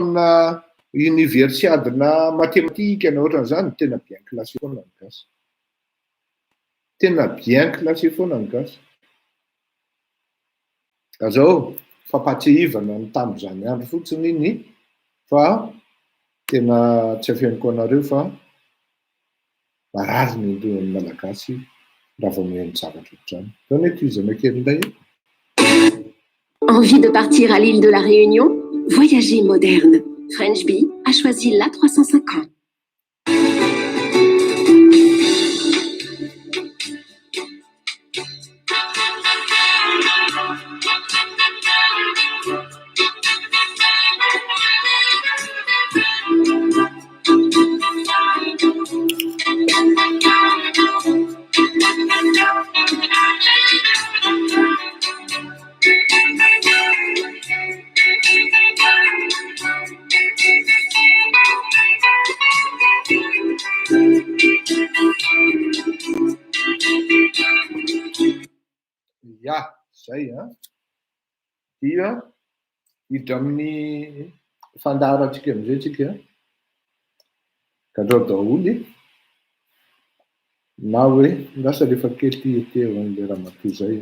amina universiade-na matematika na ohatran'izany, tena bien classé foana ny gasy. Tena bien classé foana ny gasy. Ka zao, fampahatsiahivana ny tamin'izany andro fotsiny iny fa tena tsy afeniko anareo fa marary ny lohan'ny Malagasy raha vao mihaino zavatra ohatr'izany. Zao anie tohizana kely indray e. Envie de partir à l'île de la Réunion? Voyagez moderne. French Bee a choisi l'A350. Ya, zay an. Dia hiditra amin'ny fandaharantsika amin'izay tsika. Gadrao daholo na hoe lasa alefa kely ity ety ho an'ilay ramatoa izay.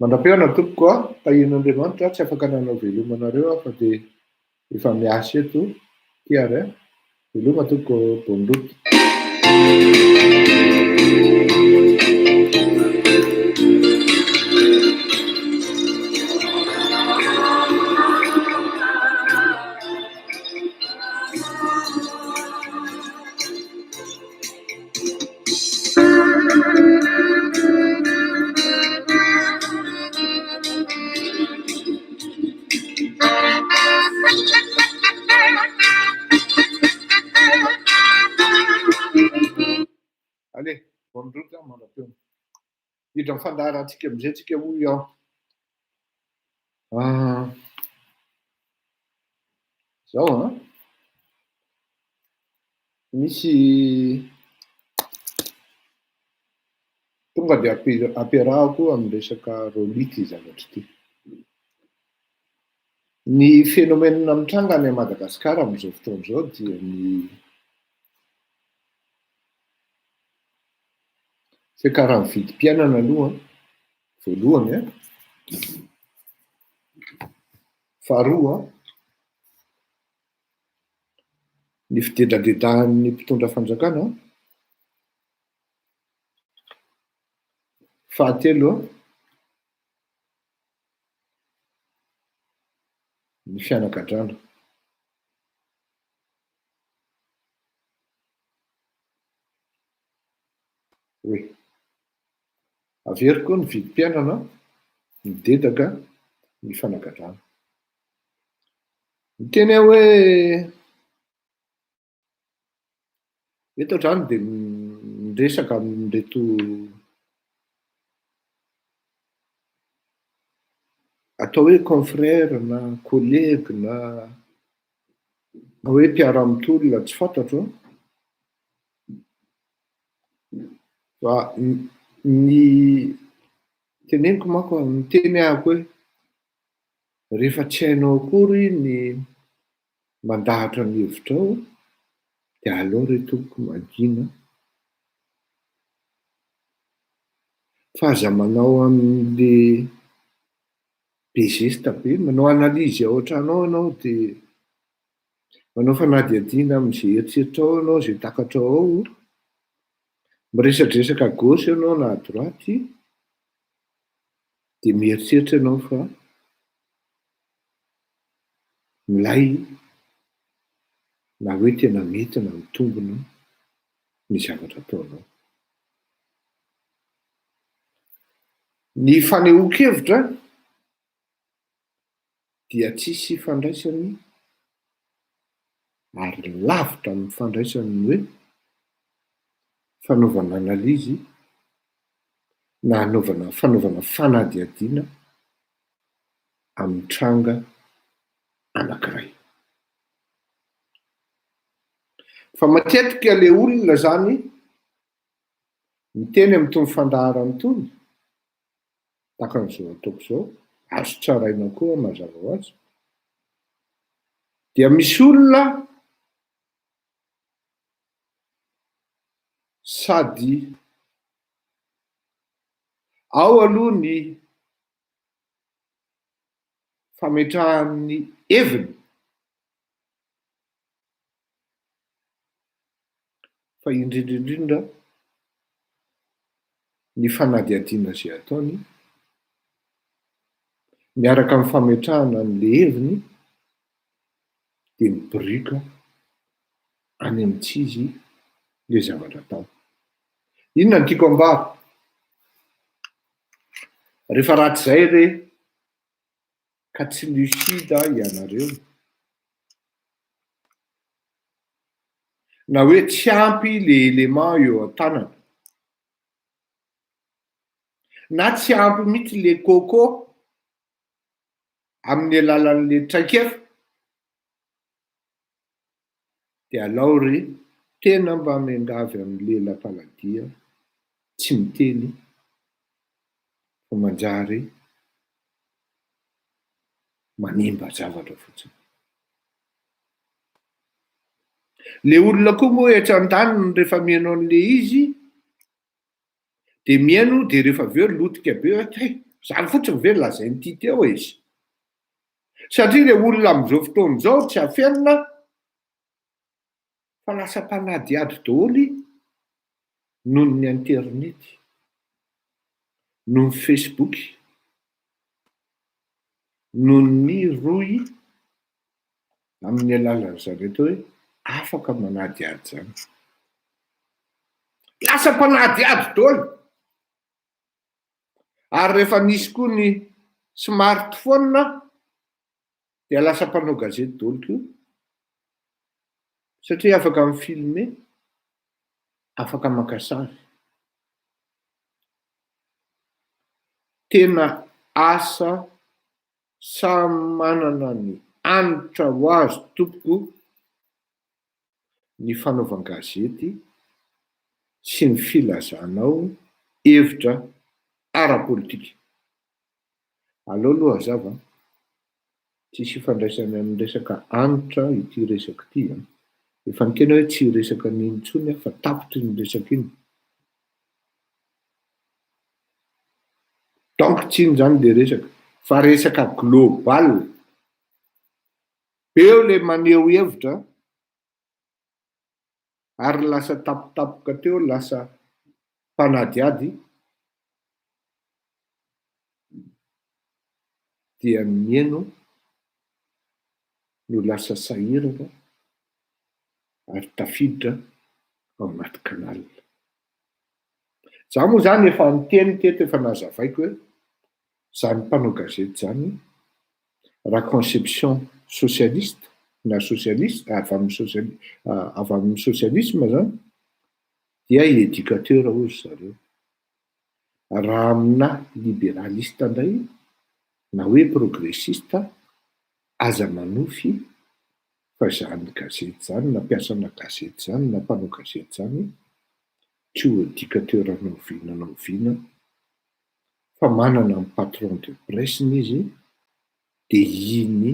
Mandra-pihaona tompoko a, tahian'Andriamanitra, tsy afaka nanao veloma anareo aho fa dia efa miasa eto, ty ary a. Veloma tompoko, bonne route. Allez, bonne route hein, mandra-pihaona. Hiditra amin'ny fandaharantsika amin'izay tsika hoy aho. Ah, zao an. Misy tonga dia ampiarahako amin'ny resaka Rolly ity zavatra ity. Ny phénomène mitranga any Madagasikara amin'izao fotoana izao dia ny fiakaran'ny vidim-piainana aloha voalohany an, faharoa ny fidedadedahan'ny mpitondra fanjakana, fahatelo ny fianakadrana. Oe. Averiko ny vidim-piainana, ny dedaka, ny fanagadrana. Miteny aho hoe eto hatrany dia miresaka amin'ireto atao hoe confrère na collègue na hoe mpiara-mitolona tsy fantatro an, fa ny teneniko manko miteny ahako hoe Rehefa tsy hainao akory ny mandahatra ny hevitrao dia aleo re tompoko mangina fa aza manao an'le be zesta be, manao analyse ao an-trano ao ianao dia manao fanadihadiana amin'izay eritreritrao ao ianao, izay takatrao ao, miresadresaka à gauche ianao na à droite dia mieritreritra ianao fa milay na hoe tena mety na mitombina ny zavatra ataonao. Ny fanehoan-kevitra dia tsisy ifandraisany ary lavitra amin'ny fandraisany ny hoe fanaovana analyse na hanaovana fanaovana fanadihadiana amin'ny tranga anankiray. Fa matetika le olona zany miteny amin'itony fandaharana itony, tahaka an'izao ataoko izao, azo tsaraina koa mazava ho azy. Dia misy olona sady ao aloha ny fametrahany ny heviny fa indrindra indrindra ny fanadihadiana izay ataony miaraka amin'ny fametrahana an'ilay heviny dia miboriaka any amin'ny tsy izy ilay zavatra atao. Inona no tiako ambara? Rehefa ratsy izay re ka tsy lucide ianareo, na hoe tsy ampy le élément eo an-tanana, na tsy ampy mihitsy le coco amin'ny alalan'le traikefa, dia alao re tena mba miangavy amin'ny lela mpaladia tsy miteny fa manjary manimba zavatra fotsiny. Le olona koa moa etsy andaniny rehefa mihaino an'le izy de mihaino de rehefa avy eo lotika be hoe hay zany fotsiny ve no lazain'ity teo e! Satria le olona amin'izao fotoana izao tsy afenina fa lasa mpanadihady daholo noho ny internet, noho ny facebook, noho ny rohy amin'ny alalan'izany atao hoe afaka manadihady izany. Lasa mpanadihady daholo. Ary rehefa nisy koa ny smartphone dia lasa mpanao gazety daholo koa satria afaka mi-filmer, afaka maka sary. Tena asa samy manana ny hanitra ho azy tompoko ny fanaovan-gazety sy ny filazanao hevitra ara-politika. Aleo aloha hazava an! Tsisy ifandraisany amin'ny resaka hanitra ity resaka ity an! Efa niteny aho hoe tsy hiresaka an'iny intsony aho fa tapitra iny resaka iny. Donc tsy iny izany ilay resaka fa resaka global. Eo ilay maneho hevitra ary lasa tampotampoka teo lasa mpanadihady dia ny mihaino no lasa sahirana ary tafiditra ao anaty canal. Za moa zany efa niteny teto efa nazavaiko hoe zany mpanao gazety zany raha conception socialiste na socialiste avy amin'ny sociali avy amin'ny socialisme zany dia educateur hozy zareo. Raha amina liberaliste ndray na hoe progressiste aza manofy fa izany gazety izany na mpiasana gazety izany na mpanao gazety izany tsy ho educateur na oviana na oviana fa manana ny patron de presse-ny izy dia iny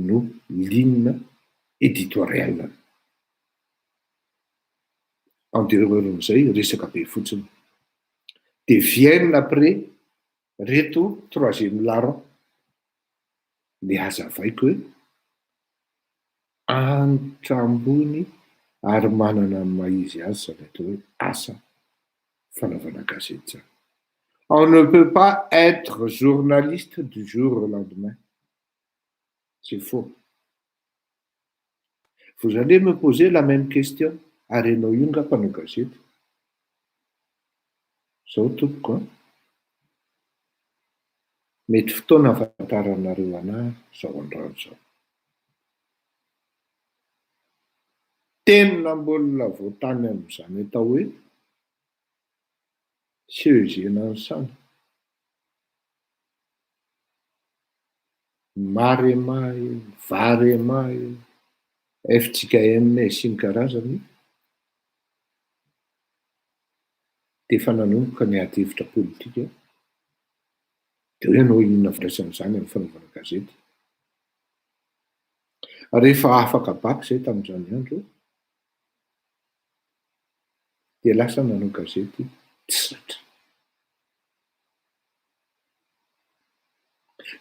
no ligne éditoriale-ny. En dehors-n'izay resaka be fotsiny. Dia viennent après reto troisième larron le hazavaiko hoe anitra ambony ary manana ny maha izy azy izany atao hoe asa fanaovana gazety izany. On ne peut pas être journaliste du jour au lendemain. C'est faux. Vous allez me poser la même question, ary ianao io nga mpanao gazety? Zao tompoko an! Mety fotoana ahafantaranareo anah zao androany zao. Tena mbola vao tany amin'izany atao hoe CEG Nanisana. Marema io, Varema io, fjkm sy ny karazany dia efa nanomboka ny ady hevitra politika, dia hoe ianao inona ifandraisan'izany amin'ny fanaovana gazety? Rehefa afaka bac izay tamin'izany andro dia lasa nanao gazety tsy zatra.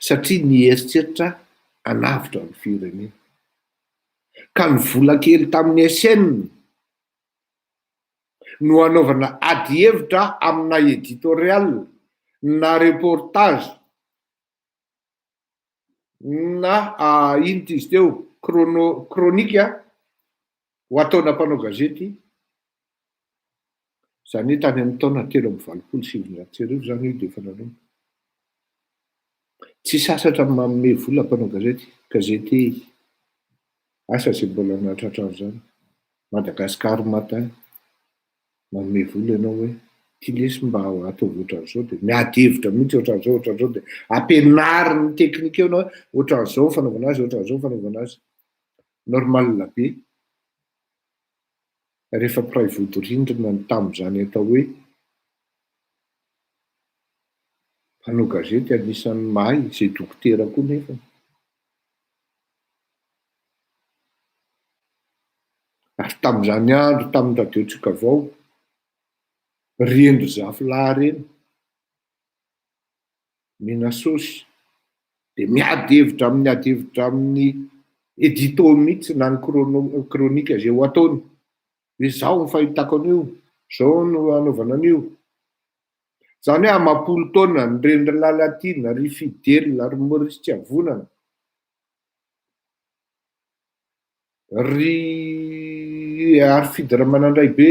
Satria nieritreritra hanavotra ny firenena. Ka ny vola kely tamin'ny SN no hanaovana adihevitra amina editorial na reportage na ino ty izy teo, chrono, chronique ho ataona mpanao gazety, izany hoe tany amin'ny taona 1983 izany io dia efa nanomboka. Tsy sasatra ny manome vola mpanao gazety, gazety asa izay mbola nahatratra an'izany, Madagascar Matin, manome vola ianao hoe ty lesy mba ataovy ohatran'izao dia miady hevitra mihitsy ohatran'izao ohatran'izao dia ampianariny teknika eo ianao hoe ohatran'izao ny fanaovana azy, ohatran'izao ny fanaovana azy. Normal be rehefa mpiray vodirindrina ny tamin'izany atao hoe mpanao gazety anisan'ny mahay, izay dokotera koa nefany. Ary tamin'izany andro tamin'ny radio Tsikavao, ren-dry Zafilahy ireny, mena saosy, dia miady hevitra amin'ny ady hevitra amin'ny édito mihitsy na ny chrono chronique izay ho ataony, hoe izao ny fahitako an'io, izao no hanaovana an'io. Izany hoe amam-polo taona ny ren-dry Lalatiana, ry Fidèle, ry Maurice Tsiavonana, Ry Harifidy Ramanandraibe,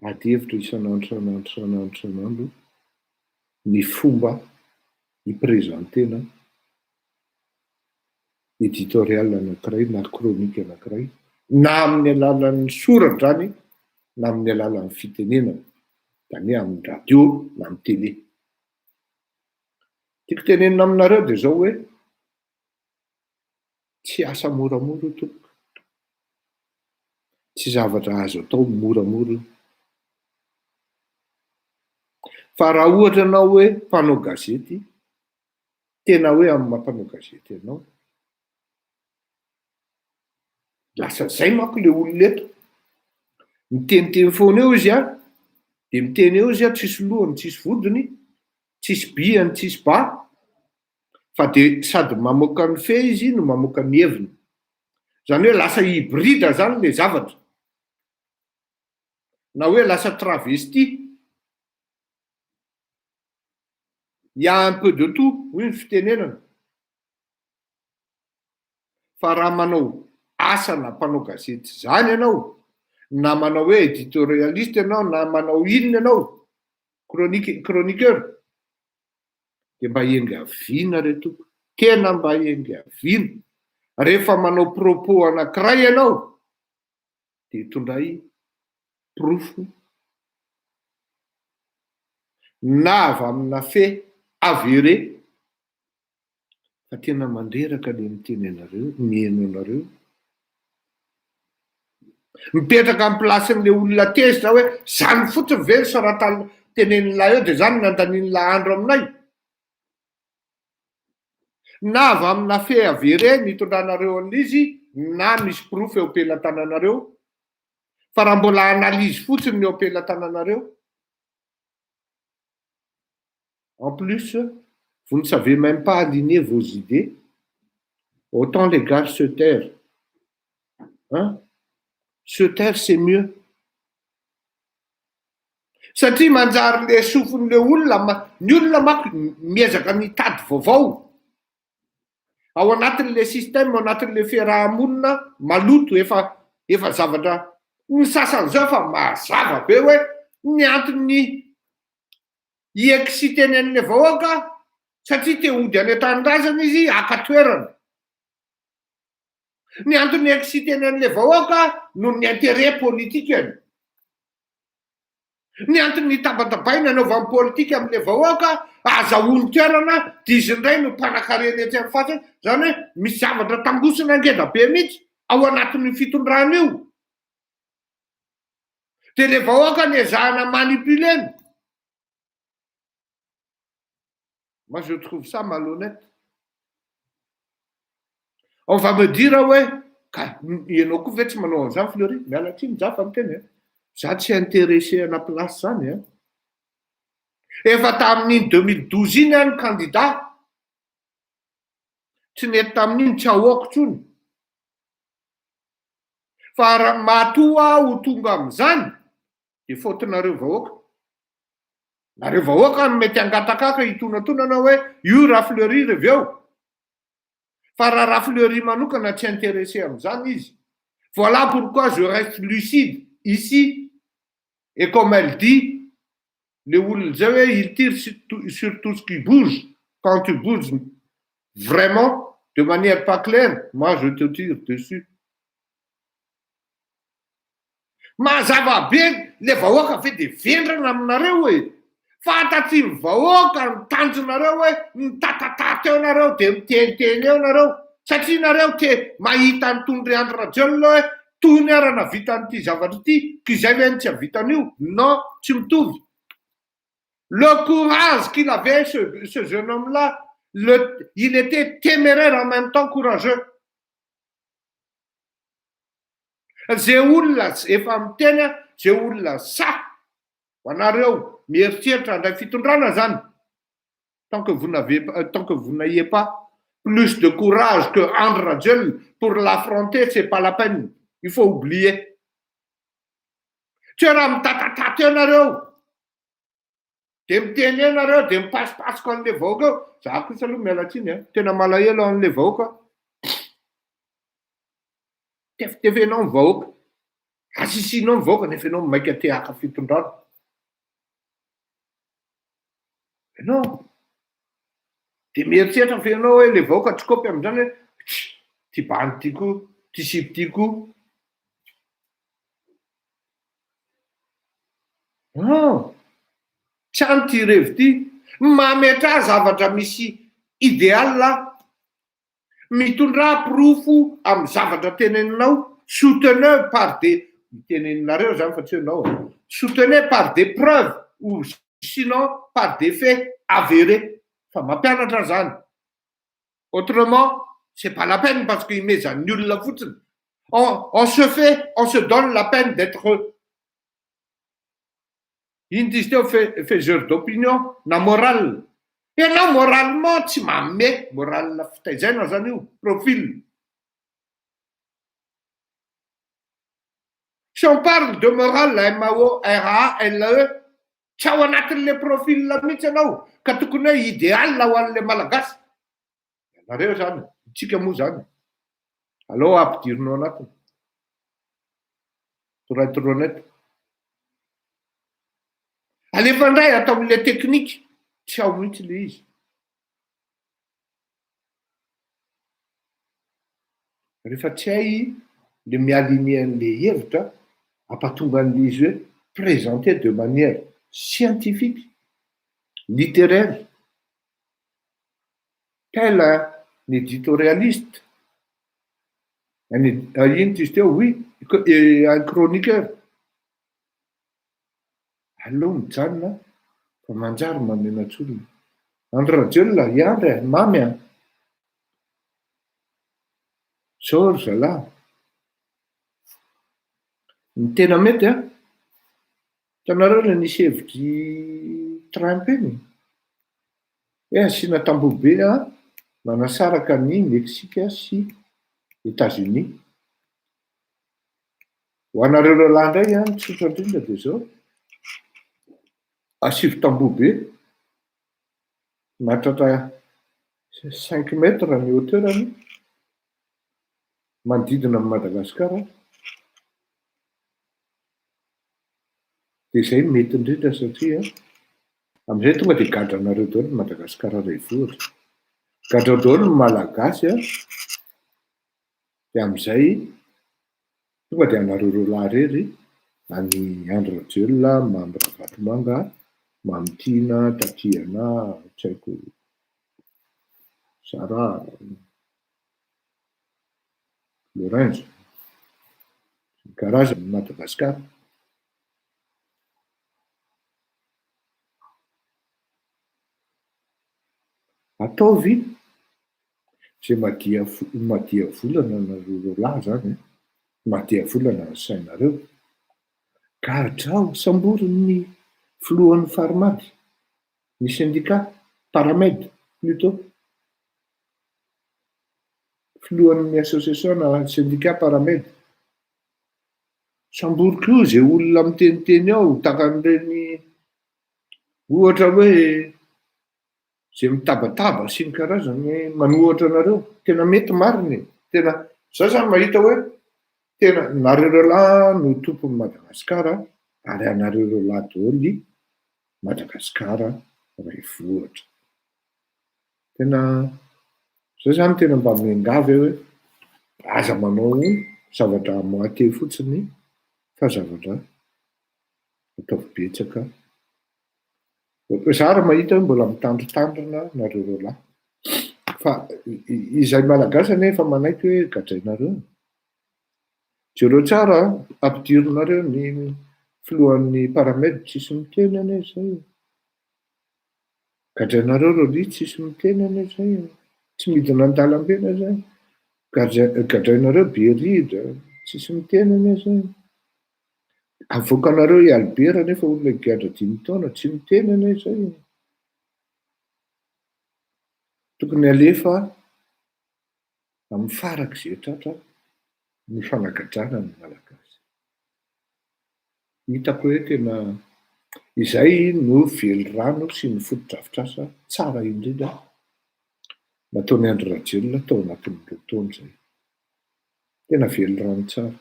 ady hevitra isan'andro isan'andro isan'andro isan'andro ny fomba hi-presenter-na editorial anankiray na chronique anankiray na amin'ny alalan'ny soratra izany na amin'ny alalan'ny fitenenana, izany hoe amin'ny radio na amin'ny télé. Tiako tenenina aminareo dia izao hoe, tsy asa moramora io tompoko. Tsy zavatra azo atao moramora io. Fa raha ohatra ianao hoe mpanao gazety, tena hoe amin'ny maha mpanao gazety anao, Lasa zay manko le olona eto. Miteniteny foana eo izy an, de miteny eo izy an, tsisy lohany tsisy vodiny, tsisy bihany tsisy ba, fa de sady mamoaka ny fe izy no mamoaka ny heviny. Zany hoe lasa hybride zany le zavatra. Na hoe lasa travesti. Il y a un peu de tout hoy ny fitenenana. Fa raha manao asana mpanao gazety izany ianao, na manao hoe editorialiste ianao, na manao inona ianao, chronique, chroniqueur, dia mba engaviana re tompoko, tena mba engaviana. Rehefa manao propos anankiray ianao, dia itondray porofo na avy amina fait avéré Fa tena mandreraka le miteny anareo, miheno anareo. Mipetraka am place-n'le olona tezitra hoe zany fotsiny ve ny soratan'la tenenin'la eo de zany no andanian'la andro aminay? Na avy amina fait avéré ny itondranareo an'izy na misy porofo eo am-pelatananareo fa raha mbola analyse fotsiny ny eo am-pelatananareo En plus, vous ne savez même pas aligner vos idées. Autant les gars se taire. Hein? Se taire, c'est mieux. Satria manjary le sofin'le olona, ny olona manko miezaka mitady vaovao. Ao anatin'le système, ao anatin'le fiaraha-monina maloto efa efa zavatra ny sasany zao efa mazava be hoe ny antony hi-exciter-ny an'le vahoaka satria te hody any an-tanindrazana izy haka toerana. Ny antony hi-exciter-ny an'le vahoaka noho ny intérêt politikany. Ny antony hitabatabaina anaovany politika amin'ilay vahoaka, azahoany toerana, dia izy indray no mpanakarena etsy amin'ny faritra, izany hoe misy zavatra tangosina ngeda be mihitsy ao anatin'io fitondrana io. Dia ilay vahoaka no ezahana manipuler-na. Moi je trouve ça malhonnête. On va me dire hoe ka ianao koa ve tsy manao an'izany Fleury? Miala tsiny za fa miteny e. Za tsy intéressé ana place zany e. Efa tamin'iny 2012 iny aho ny candidat. Tsy nety tamin'iny, tsy ahoako intsony. Fa raha matoa aho ho tonga amin'izany dia faute-nareo vahoaka. Nareo vahoaka no mety hangatakaka hitonatonana hoe io Rafleury revy eo. Fa raha Rafleury manokana tsy intéressé amin'izany izy. Voilà pourquoi je reste lucide ici et comme elle dit le olona zay hoe il tire sur tout ce qui bouge quand tu bouges vraiment de manière pas claire moi je te tire dessus. Mazava be le vahoaka ve de vendrana aminareo e! Fantatry ny vahoaka ny tanjonareo hoe mitatatata eo nareo de miteniteny eo nareo satria nareo te mahita an'i Tondry Andry Rajoelina hoe tony ara navita an'ity zavatra ity k'izay ve no tsy havita an'io? Non, tsy mitovy. Le courage qu'il avait ce, ce jeune homme là, le, il était téméraire en même temps courageux. Ze olona efa miteny a, ze olona sahy ho anareo mieritreritra handray fitondrana zany, tant que vous n'avez tant que vous n'ayez pas plus de courage que Andry Rajoelina pour l'affronter c'est pas la peine, il faut oublier. Tsy hoe raha mitatatata eo nareo de miteny eo nareo de mipasipasoka an'le vahoaka eo, za kosa aloha miala tsiny a, tena malahelo an'le vahoaka aho. Tefitefenao ny vahoaka, asisinao ny vahoaka nefa ianao maika te haka fitondrana. Ianao de mieritreritra ve ianao hoe le vahoaka tsy kôpy amin'izany hoe tch, ty bandy ty koa, ty sipa ty koa. Non, tsy any ty revy ty. Mametraha zavatra misy idéal Mitondrà porofo amin'ny zavatra teneninao, soutenez par des, teneninareo zany fa tsy hoe nao, soutenez par des preuves ou sinon par des faits avérés, fa mampianatra zany, autrement c'est pas la peine parce que imezan'ny olona fotsiny, on on se fait, on se donne la peine d'être Inona izy teo faiseur d'opinion na moral? Ianao moralement tsy manome moral fitaizaina zany io, profil. Si on parle de moral, M-O-R-A-L-E, tsy ao anatin'le profil mihitsy ianao ka tokony hoe idéal ho an'le Malagasy. Ianareo zany, itsika moa zany, aleo ampidirina ao anatiny. Pour être honnête. Alefa indray atao amin'ilay teknika, tsy ao mihitsy ilay izy. Rehefa tsy hay le mi-aligner an'ilay hevitra, hampatonga an'ilay izy hoe présenter de manière scientifique, littéraire, tel un éditorialiste, un inona izy teo, oui, un chroniqueur. Aleo mijanona fa manjary mahamenatr'olona. Andry Rajoelina, i Andry a, mamy a! Zao ry zalahy, ny tena mety a, hitanareo le nisy hevitr'i Trump iny? Hoe asiana tamboho be manasaraka an'i Mexique sy Etats-Unis. Ho anareo lehilahy indray an, ny tsotra indrindra dia izao, asivo tamboho be, mahatratra cinq mètres ny hauteur-ny, manodidina an'i Madagasikara, dia izay no mety indrindra satria amin'izay tonga dia gadranareo daholo ny Madagasikara renivohitra, gadrao daholo ny Malagasy an, Dia amin'izay tonga dia anareo roa lahy irery, an'i Andry Rajoelina, Mamy Ravatomanga, Mamy Tiana, Tatiana, tsy haiko, Sarah, Lorenzo, sy ny karazany, Madagasikara. Ataovy izay madia madia volana nareo roalahy zany e, madia volana ny sainareo. Gadrao, sambory ny filohan'ny Farmad, ny syndicat, Paramed plutôt. Filohan'ny association na syndicat Paramed. Sambory koa izay olona miteniteny ao, tahaka an'ireny ohatra hoe izay mitabataba sy ny karazany manohatra anareo. Tena mety marina e. Tena za zany mahita hoe tena nareo roalahy no tompon'i Madagasikara ary anareo roalahy daholo i Madagasikara ray vohitra. Tena zay zany tena mba miangavy aho hoe aza manao zavatra à moitié fotsiny fa zavatra ataovy betsaka. Za ary mahita hoe mbola mitandrintandrina nareo roalahy fa izay malagasy anie efa manaiky hoe gadrainareo. Jereo tsara an, ampidirinareo ny filohan'ny Paramed tsisy miteny anie zay e. Gadrainareo Rolly tsisy miteny anie zay e. Tsy midina an-dalambe anie zay. Gadrainareo Berida tsisy miteny anie zay. Avoakanareo i Albert nefa olona higadra dimy taona, tsy miteny anie zay e. Tokony alefa amin'ny farak'izay tratra ny fanagadrana ny Malagasy. Hitako hoe tena izay no velirano sy ny fotodrafitrasa tsara indrindra nataon'i Andry Rajoelina tao anatin'ny roa taona izay. Tena velirano tsara.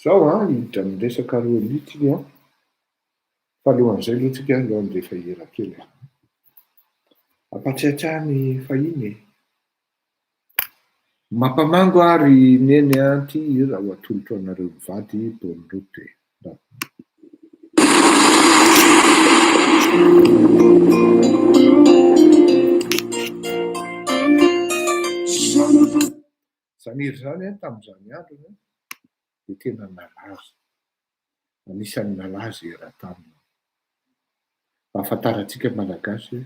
Zao an, hiditra amin'ny resaka Rolly tsika an, fa alohan'izay aloha tsika aleo handefa hira kely e. Ampatsiahiatsiahy ny fahiny e. Mampamango aho ry Neny an, ty hira ho atolotro anareo mivady, bonne route e. Zany hira zany an, tamin'izany androny an, dia tena nalaza, anisan'ny nalaza eran-tany. Mba ahafantarantsika Malagasy hoe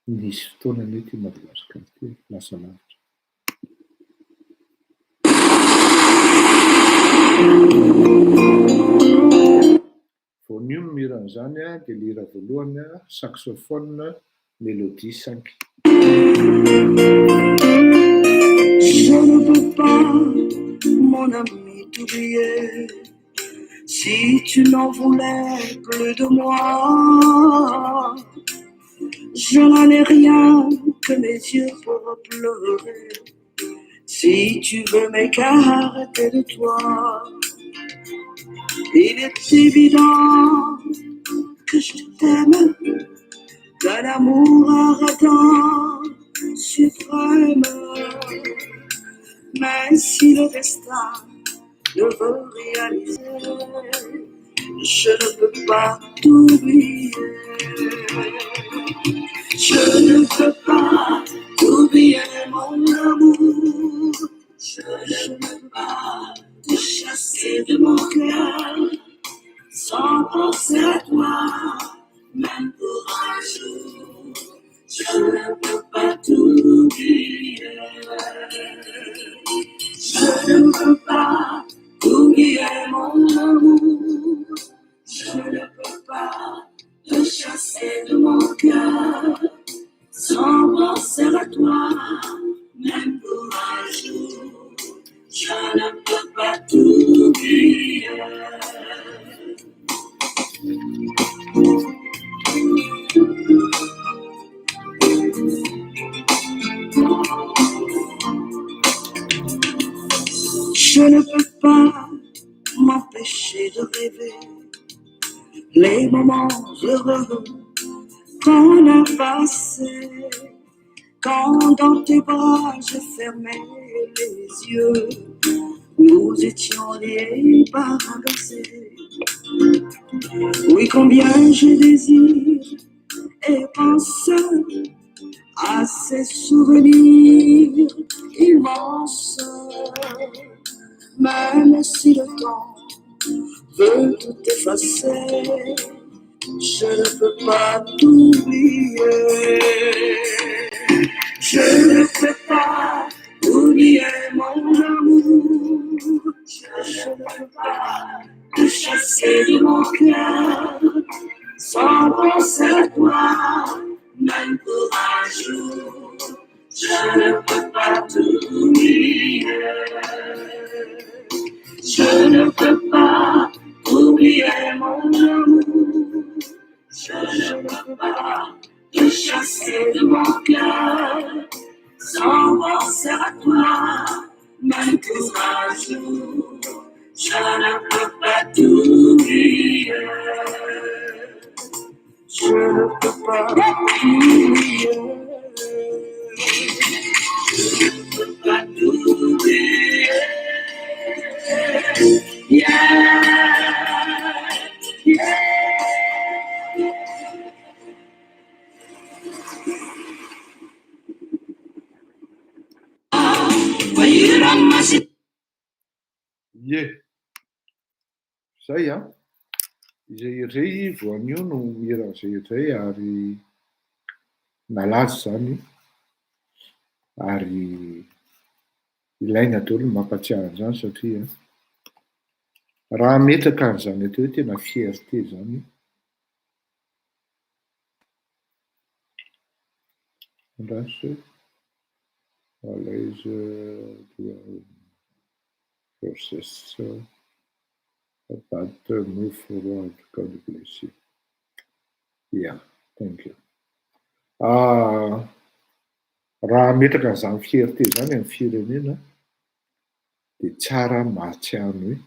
nisy fotoana anie ity Madagasikara ity e, lasa lavitra. Vao nio ny hiran'izany dia ilay hira voalohany saxophone mélodie 5. Je ne peux pas, mon ami, t'oublier si tu n'en voulais plus de moi. Je n'en ai rien que mes yeux pour pleurer. Si tu veux m'écarter de toi, il est évident que je t'aime d'un amour ardent, suprême. Mais si le destin ne veut réaliser, je ne peux pas t'oublier. Je ne peux pas t'oublier, mon amour. Je ne peux pas te chasser de mon cœur sans penser à toi, même pour un jour. Je ne peux pas t'oublier. Je ne peux pas t'oublier, mon amour. Je ne peux pas te chasser de mon cœur sans penser à toi, même pour un jour. Je ne peux pas t'oublier. Je ne peux pas m'empêcher de rêver les moments heureux qu'on a passés. Quand dans tes bras je fermais les yeux, nous étions liés par un baiser. Oui, combien je désire et pense à ces souvenirs immenses. Même si le temps veut tout effacer, Je ne peux pas t'oublier. Je ne peux pas oublier mon amour. Je ne peux pas te chasser de mon cœur. Sans penser à toi, même pour un jour. Je ne peux pas t'oublier. Je ne peux pas oublier mon amour. Je ne peux pas te chasser de mon cœur. Sans penser à toi, même pour un jour. Je ne peux pas t'oublier. Je ne peux pas t'oublier. Je ne peux pas t'oublier. Yeah, yeah. Ie, zay an, izay iray vao anio no mihira an'izay iray ary nalaza izany ary ilaina daholo ny mampatsiahy an'izany satria raha hametraka an'izany atao hoe tena fierté izany andraso malaise process but move forward God bless you yeah thank you Raha hametraka an'izany fierté izany amin'ny firenena dia tsara mahatsiaro ny hoe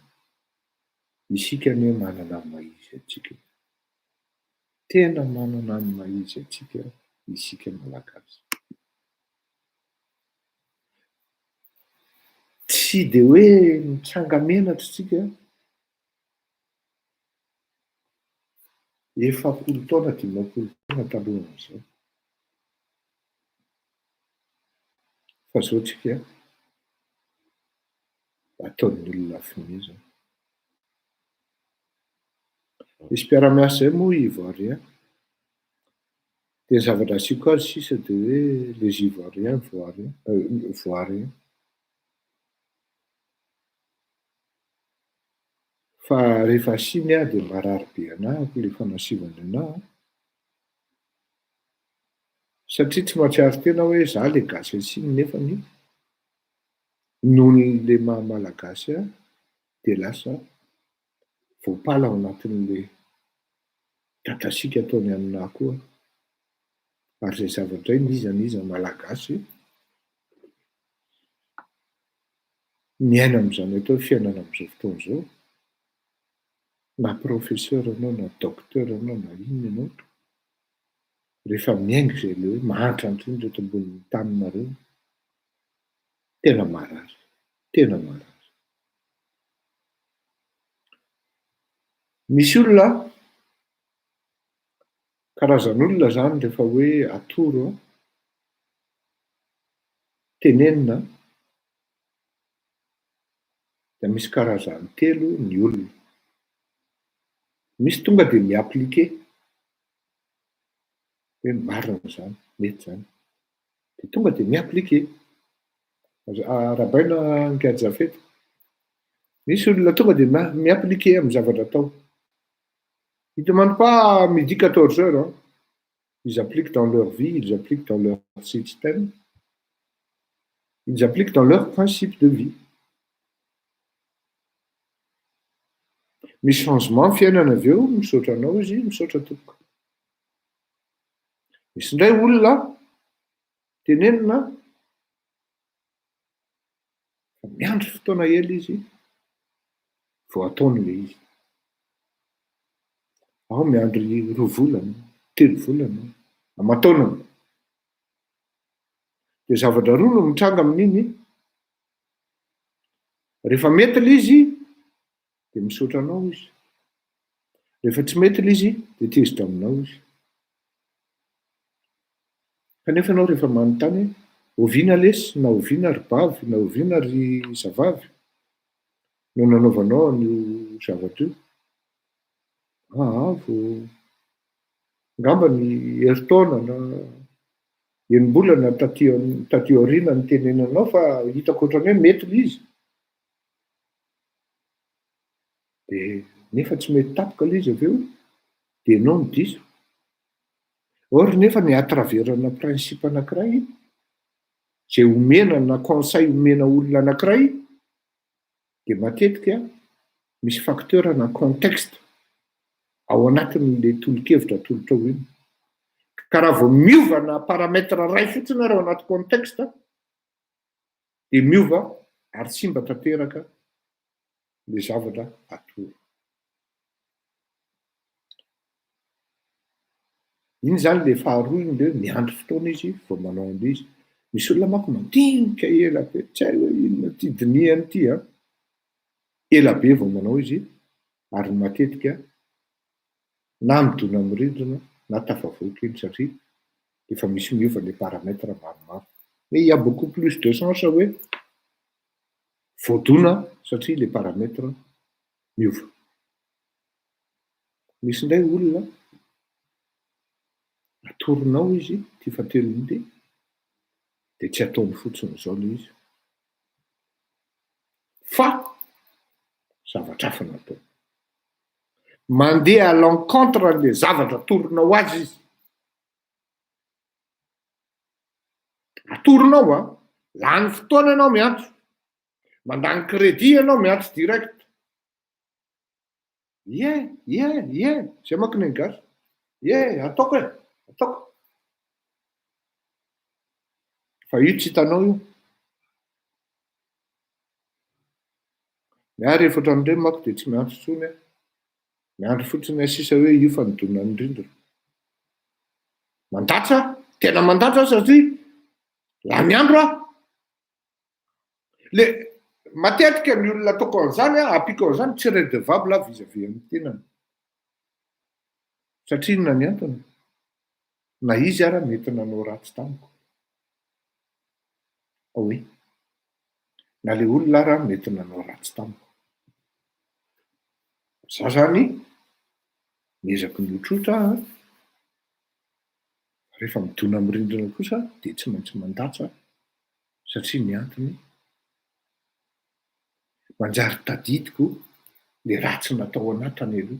isika anie manana ny maha izy antsika e. Tena manana ny maha izy antsika isika Malagasy. Tsy dia hoe mitsanga-menatra isika 40 taona, 50 taona talohan'izao. Fa zao tsika ataon'ny olona fimezana. Misy mpiara-miasa zay moa Ivoirien. Dia ny zavatra asiako azy sisa dia hoe les Ivoiriens voient rien, voient rien. Fa rehefa asiany aho dia marary be anahako ilay fanasivany anahy an. Satria tsy mahatsiaro tena hoe za le gasy asiany nefany noho le maha malagasy ahy dia lasa voapala ao anatin'le dadasiaka ataony aminahy koa aho. Ary izay zavatra izay n'iza n'iza malagasy miaina amin'izany atao hoe fiainana amin'izao fotoana izao, na professeur ianao na docteur ianao na inona ianao, rehefa miainga izay ilay hoe mahantra indrindra eto ambonin'ny taninareo, tena marary, tena marary. Misy olona, karazan'olona izany rehefa hoe atoro an, tenenina dia misy karazany telo ny olona. Misy tonga dia mi-appliquer hoe marina izany, mety izany. Dia tonga dia mi-appliquer. Arahabaina Ingahy Jafet. Misy olona tonga dia mi-appliquer amin'ny zavatra atao. Ils ne demandent pas à midi 14 heures, hein. Ils appliquent dans leur vie, ils appliquent dans leur système, ils appliquent dans leur principe de vie. Misy changement fiainana avy eo, misaotra anao izy, misaotra tompoko. Misy indray olona tenenina fa miandry fotoana ela izy vao ataony ilay izy. Ao miandry roa volana, telo volana, aman-taonany. Dia zavatra roa no mitranga amin'iny. Rehefa mety ilay izy dia misaotra anao izy. Rehefa tsy mety ilay izy dia tezitra aminao izy. Kanefa ianao rehefa manontany hoe oviana lesy na oviana ry bavy na oviana ry zavavy no nanaovanao an'io zavatra io? Aa vao. Angamba ny herintaona na enim-bolana taty taty aoriana nitenenanao fa hitako ohatran'ny hoe mety ilay izy. Dia nefa tsy mety tapaka ilay izy avy eo, dia ianao no diso. Or nefa ny à travers-na principe anankiray, izay omena na conseil omena olona anankiray, dia matetika misy facteur na contexte ao anatin'le tolo-kevitra atolotrao iny. Ka raha vao miova na paramètre iray fotsiny ary ao anaty contexte dia miova ary simba tanteraka le zavatra atoro. Iny zany le faharoa iny le hoe miandry fotoana izy vao manao an'le izy. Misy olona manko mandinika ela be, tsy hay hoe inona ity dinihany ity an. Ela be vao manao izy ary matetika na midona amin'ny rindrina na tafavoaka iny satria efa misy miova le paramètre maromaro. Mais il y a beaucoup plus de chance hoe voadona satria le paramètre miova. Misy indray olona atoronao izy ity fahatelony ity dia tsy ataony fotsiny izao ilay izy fa zavatra hafa no ataony. Mandeha à l'encontre an'ilay zavatra atoronao azy izy. Atoronao an, lany fotoana ianao miantso, mandany crédit ianao miantso direct. Ie, ie, ie, zay manko ny an'ny gasy. Ie, ataoko e, ataoko. Fa io tsy hitanao io. Ny ahy rehefa ohatran'ireny manko dia tsy miantso intsony aho. Miandry fotsiny aho sisa hoe io fa nidona ny rindrina. Mandatsa aho, tena mandatsa aho satria lany andro aho. Le matetika ny olona ataoko an'izany an, ampiako an'izany tsy redevable aho vis à vis amin'ny tenany. Satria inona ny antony? Na izy ara mety nanao ratsy tamiko. Oui. Na le olona ara mety nanao ratsy tamiko. Za zany miezaky ny ho tsotra aho an, rehefa midona amin'ny rindrina kosa dia tsy maintsy mandatsa satria ny antony manjary tadidiko le ratsy natao anah tany aloha,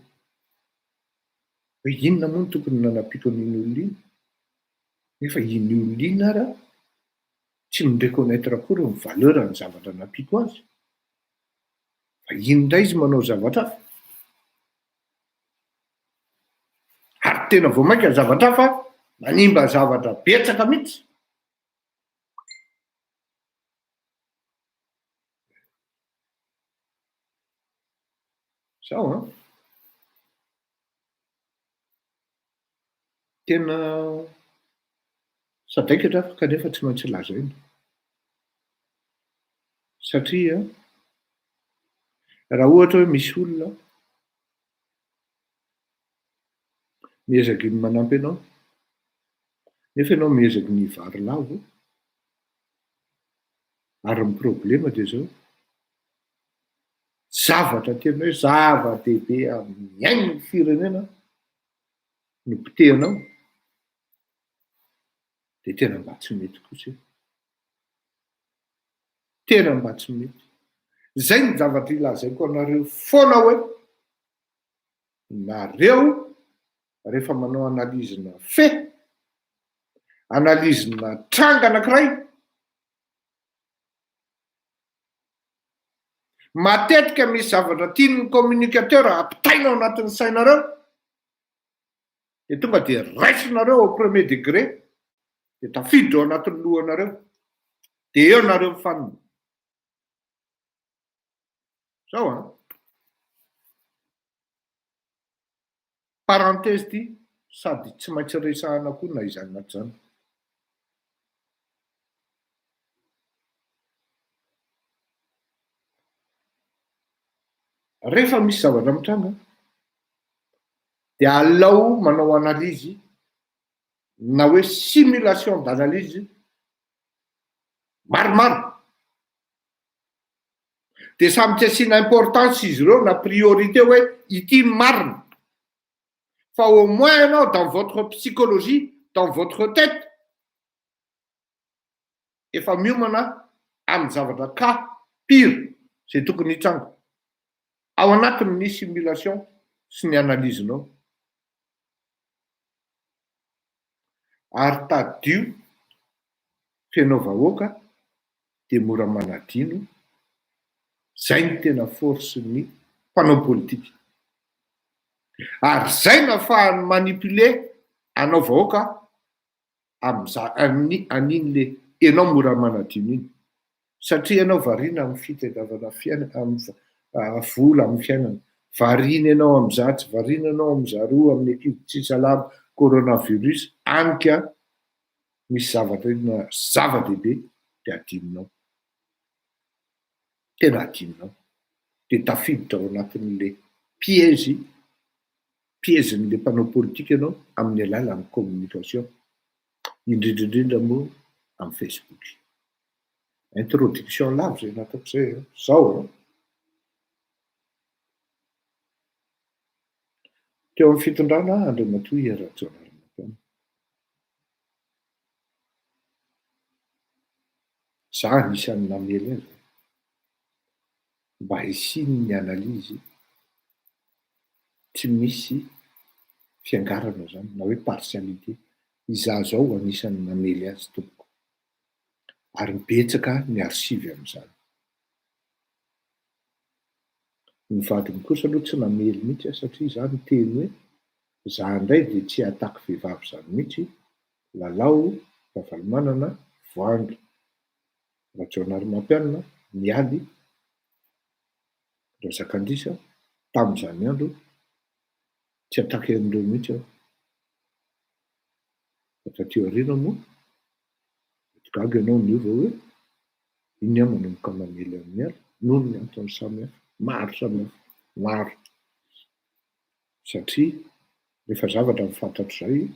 hoe inona moa no tokony nanampiako an'iny olona iny, nefa iny olona iny ara tsy mi-reconnaitre akory ny valeur ny zavatra nampiako azy, fa iny indray izy manao zavatra hafa, ary tena vao mainka zavatra hafa manimba zavatra betsaka mihitsy. Zao an! Tena sadaikatra aho kanefa tsy maintsy lazaina. Satria raha ohatra hoe misy olona miezaky ny manampy anao nefa ianao miezaky ny hivary lavo, ary ny problema dia zao, zavatra tena hoe zava-dehibe amin'ny ain'ny firenena no potehinao, dia tena mba tsy mety kosa e. Tena mba tsy mety. Zay ny zavatra ilazaiko anareo foana hoe nareo rehefa manao analyse-na fait, analyse-na tranga anankiray, matetika misy zavatra tian'ny communicateur ampitaina ao anatin'ny sainareo, dia tonga dia raisinareo au premier degré, dia tafiditra ao anatin'ny lohanareo, dia eo nareo mifanina. Zao an. Parenthèse ity, sady tsy maintsy resahana koa na izany na tsy izany. Rehefa misy zavatra mitranga dia alao manao analyse na hoe simulation d'analyse maromaro. Dia samy tsy asiana importance izy ireo na priorité hoe ity ny marina. Fa au moins ianao dans votre psychologie, dans votre tête, efa miomana amin'ny zavatra cas pire izay tokony hitranga ao anatin'ny simulation sy ny analyse-nao. Ary tadidio feno vahoaka dia mora manadino, zay ny tena force ny mpanao politika. Ary zay no ahafahany manipuler anao vahoaka amin'za- amin'ny an'iny le enao mora manadino iny. Satria ianao variana amin'ny fitadiavana fiainana, amin'ny vola amin'ny fiainana. Variana ianao amin'izatsy, variana ianao amin'izaroa, amin'ny ankizy tsy salama, coronavirus, any ka misy zavatra tena zava-dehibe dia adinonao. Tena adinonao. Dia tafiditra ao anatin'le piège, piège-n'le mpanao politika ianao amin'ny alalan'ny communication, indrindra indrindra moa amin'ny Facebook. Introduction lava izay nataoko izay an. Zao an. Teo amin'ny fitondrana Andriamatoa Hery Rajaonarimampianina. Za anisan'ny namely azy mba hisian'ny analyse tsy misy fiangarana zany na hoe partialité. Izaho zao anisan'ny namely azy tompoko. Ary betsaka ny archive amin'izany. Ny vadiny kosa aloha tsy namely mihitsy aho satria izaho niteny hoe za indray dia tsy hi-attaque vehivavy izany mihitsy, Lalao Ravalomanana, Voahangy Rajaonarimampianina, Mialy Razakandrisa, tamin'izany andro tsy hi-attaque an'ireo mihitsy aho. Fa taty aoriana moa, mety gaga ianao niova hoe iny aho manomboka mamely an'i Mialy noho ny antony samihafa, maro samihafa, maro. Satria rehefa zavatra ny fantatro izay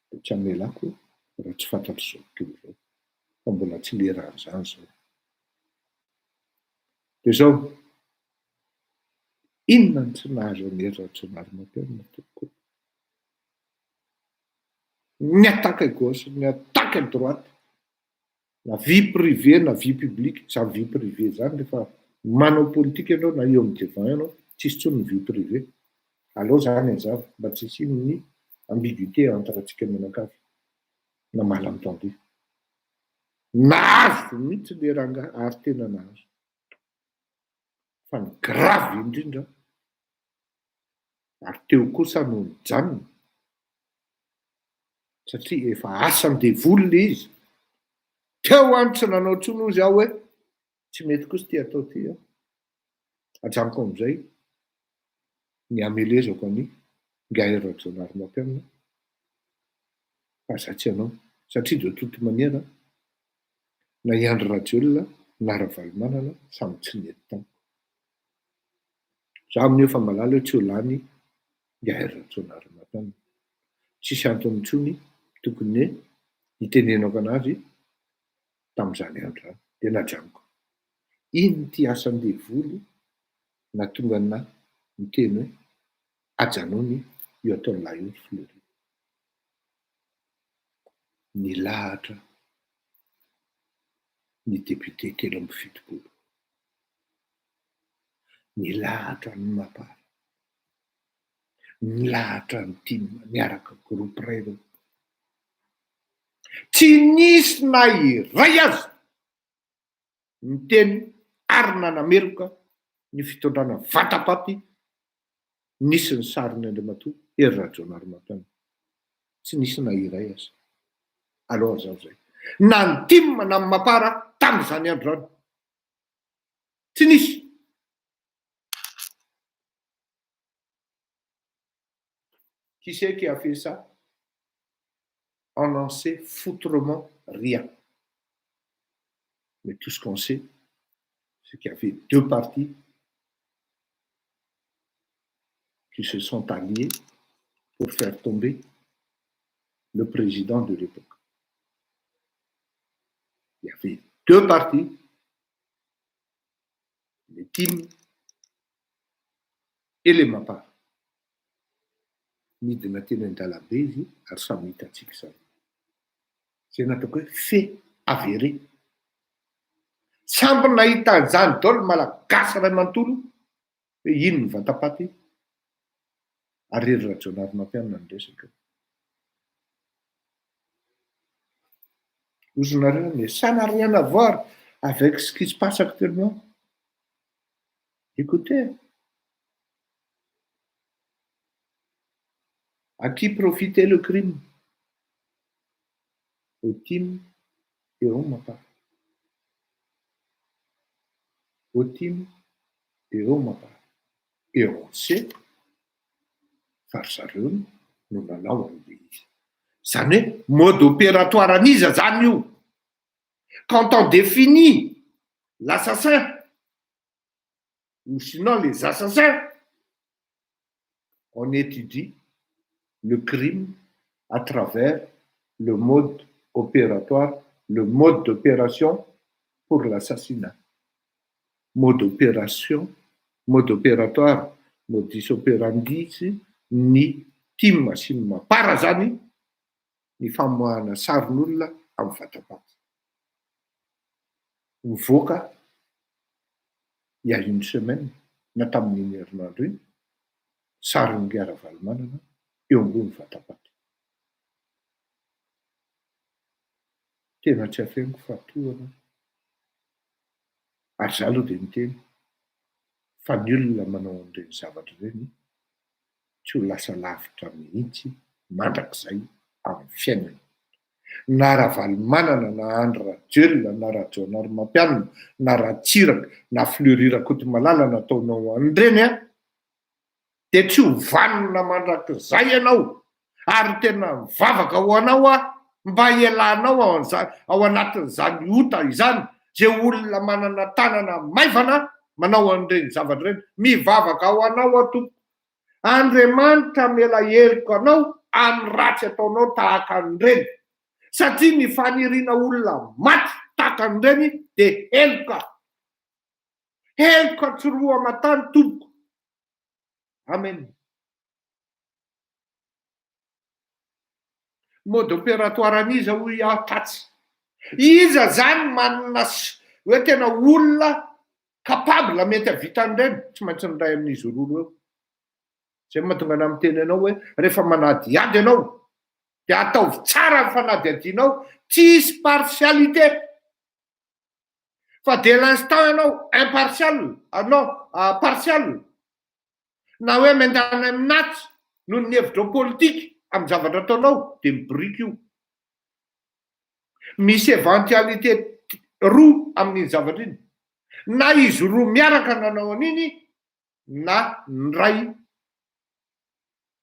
dia tsy hamelako raha tsy fantatr'izao tontolo izao. Fa mbola tsy leran'izany izao. Dia izao, inona no tsy nahazo an'i Hery Rajaonarimampianina tompoko? Ny attaque à gauche, ny attaque à droite, na vie privée na vie publique, zany vie privée zany rehefa manao politika ianao na eo amin'ny devant ianao, tsisy intsony ny vie privée. Aleo zany hazava mba tsy hisian'ny ambiguïté entre antsika mianakavy na malentendu. Nahazo mihitsy le rangahy ary tena nahazo. Fa ny grave indrindra ary teo kosa no nijanona satria efa asan-devoly le izy. Teo aho no tsy nanao intsony hozy aho hoe tsy mety kosa ity atao ity an. Ajanoko amin'izay ny hamelezako an'i Ingahy Rajaonarimampianina fa za tsy hanao satria de toute manière na i Andry Rajoelina na Ravalomanana samy tsy nety tamiko. Za amin'io efa mahalala hoe tsy ho lany Ingahy Rajaonarimampianina. Tsisy antony intsony tokony hitenenako anazy tamin'izany andro izany. Dia najanoko. Iny ity asan-devoly nahatonga anah niteny hoe ajanony io ataon'lah io ry Fleury. Nilahatra ny député 73. Nilahatra ny Mapar. Nilahatra ny tim niaraka groupe iray ireo. Tsy nisy na iray aza niteny ary nanameloka ny fitondrana vatapaty nisy ny sarin'i Andriamatoa Hery Rajaonarimampianina. Tsy nisy na iray aza. Aleo hazava izay. Na ny tim na ny mapar tamin'izany andro izany. Tsy nisy. Qui c'est qui a fait ça? On n'en sait foutrement rien. Mais tout ce qu'on sait, c'est qu'il y avait deux partis qui se sont alliés pour faire tomber le président de l'époque. Il y avait deux partis, les TIM et les MAPAR. Nidina teny an-dalambe izy ary samy hitantsika izany. Izay nataoko hoe fait avéré. Samby nahita an'izany daholo ny Malagasy iray manontolo hoe iny ny vatapaty ary Hery Rajaonarimampianina no resaka eo. Ozonareo mais ça n'a rien à voir avec ce qui se passe actuellement. Écoutez. À qui profitait le crime? Au tim et au mapa. Au tim et au mapa. Et on sait fa ry zareo no nanao an'ilay izy. Izany hoe mode opératoire an'iza zany io? Quand on définit l'assassin ou sinon les assassins, on étudie le crime à travers le mode opératoire, le mode d'opération pour l'assassinat. Mode opération, mode opératoire, modus operandi ny tim sy ny mapar zany ny famoahana sarin'olona amin'ny vatapaty. Mivoaka il y a une semaine na tamin'iny herinandro iny, sarin'i Ravalomanana eo ambony vatapaty. Tena tsy afeniko fa tohana ary za aloha dia miteny fa ny olona manao an'ireny zavatra ireny tsy ho lasa lavitra mihitsy mandrakizay amin'ny fiainany. Na Ravalomanana na Andry Rajoelina na Rajaonarimampianina na Ratsiraka na Fleury Rakotomalala nataonao an'ireny an, dia tsy ho vanona mandrakizay ianao ary tena mivavaka ho anao aho mba hialanao ao an'izany ao anatin'izany ota izany ze olona manana tanana maivana manao an'ireny zavatra ireny mivavaka ho anao aho tompoko Andriamanitra hamela heloka anao amin'ny ratsy ataonao tahaka an'ireny satria ny faniriana olona maty tahaka an'ireny dia heloka heloka tsy roa aman-tany tompoko amen Mode opératoire an'iza hoy aho tatsy? Iza zany manana hoe tena olona capable mety havita an'ireny? Tsy maintsy ny iray amin'izy roa ireo. Zay no mahatonga anah miteny anao hoe rehefa manadihady ianao dia ataovy tsara ny fanadihadianao, tsisy partialité. Fa dès l'instant ianao impartial, non, partial, na hoe miandany aminaty noho ny hevitrao politika amin'ny zavatra ataonao dia mibiriky io. Misy éventualité roa amin'iny zavatra iny. Na izy roa miaraka nanao an'iny na ny ray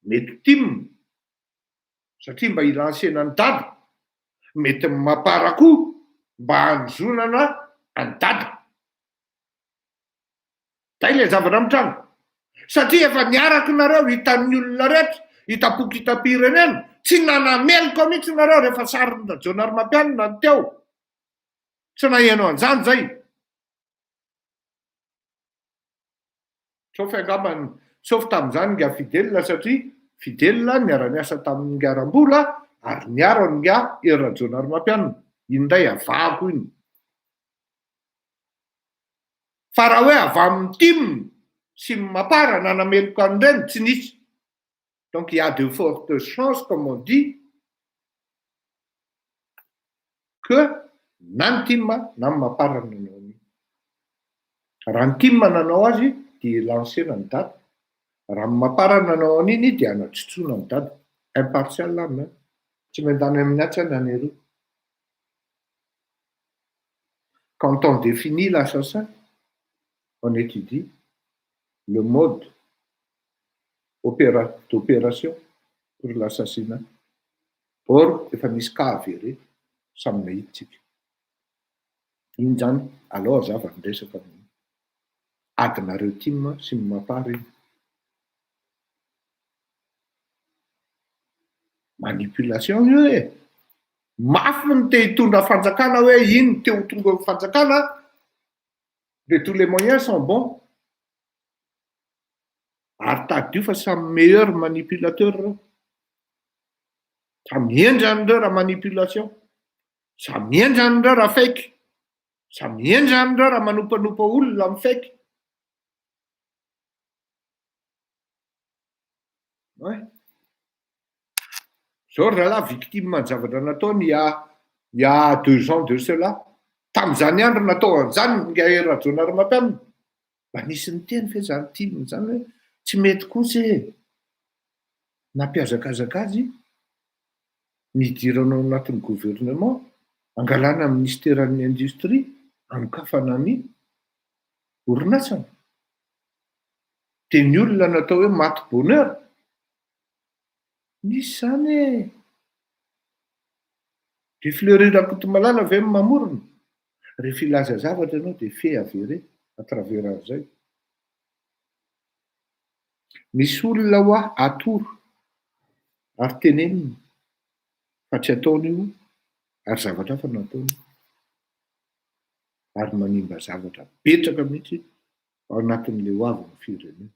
mety tim satria mba hi-lancer-na an'i Dada, mety ny mapar koa mba hanozonana an'i Dada. Zay ilay zavatra mitranga. Satria efa niaraka nareo, hitan'ny olona rehetra, hitam-poko hitam-pirenena, tsy nanameloka mihitsy nareo rehefa sarin'i Rajaonarimampianina ny teo. Tsy naheno an'izany zay. Sauf angambany, sauf tamin'izany ingahy Fidèle satria Fidèle niara-niasa tamin'ingahy Rambola ary niaro an'ingahy Hery Rajaonarimampianina. Iny indray avahako iny. Fa raha hoe avy amin'ny tim sy ny mapar nanameloka an'ireny, tsy nisy. Donc il y a de fortes chances comme on dit que na ny tim na ny mapar no nanao an'io. Raha ny tim nanao azy dia lancer-na ny dada. Raha ny mapar nanao an'iny dia anatsotsoana ny dada. Impartial aho même. Tsy miandany amin'ny atsy aho na ny eroa. Quand on définit l'assassin, on étudie le mode opéra d'opération pour l'assassinat. Or efa nisy cas avéré, samy nahita tsika. Iny zany aleo hazava ny resaka amin'iny. Adinareo tim sy ny mapar iny. Manipulation io e! Mafy ny te hitondra fanjakana hoe iny te ho tonga eo fanjakana de tous les moyens sont bons. Ary tadidio fa samy meilleur manipulateur reo. Samy henjana ireo raha manipulation, samy henjana ireo raha fake, samy henjana ireo raha manompanopa olona amin'ny fake. Ouais. Zao ry zalahy victime ny zavatra nataony il y a il y a 2 ans de cela. Tamin'izany andro natao an'izany Ingahy Rajaonarimampianina. Mba nisy niteny ve zany tim zany hoe tsy mety kosa e. Nampihazakazaka azy nidirana ao anatin'ny gouvernement, angalana ny minisiteran'ny industrie, anokafana ny orinasany. Dia ny olona natao hoe maty bonheur. Misy izany e! Dia Fleury Rakotomalala ve no mamorona? Rehefa hilaza zavatra ianao dia fait avéré à travers an'izay. Misy olona hoa atoro ary tenenina fa tsy ataony io ary zavatra hafa no ataony ary manimba zavatra betsaka mihitsy ao anatin'ilay ho avin'ny firenena.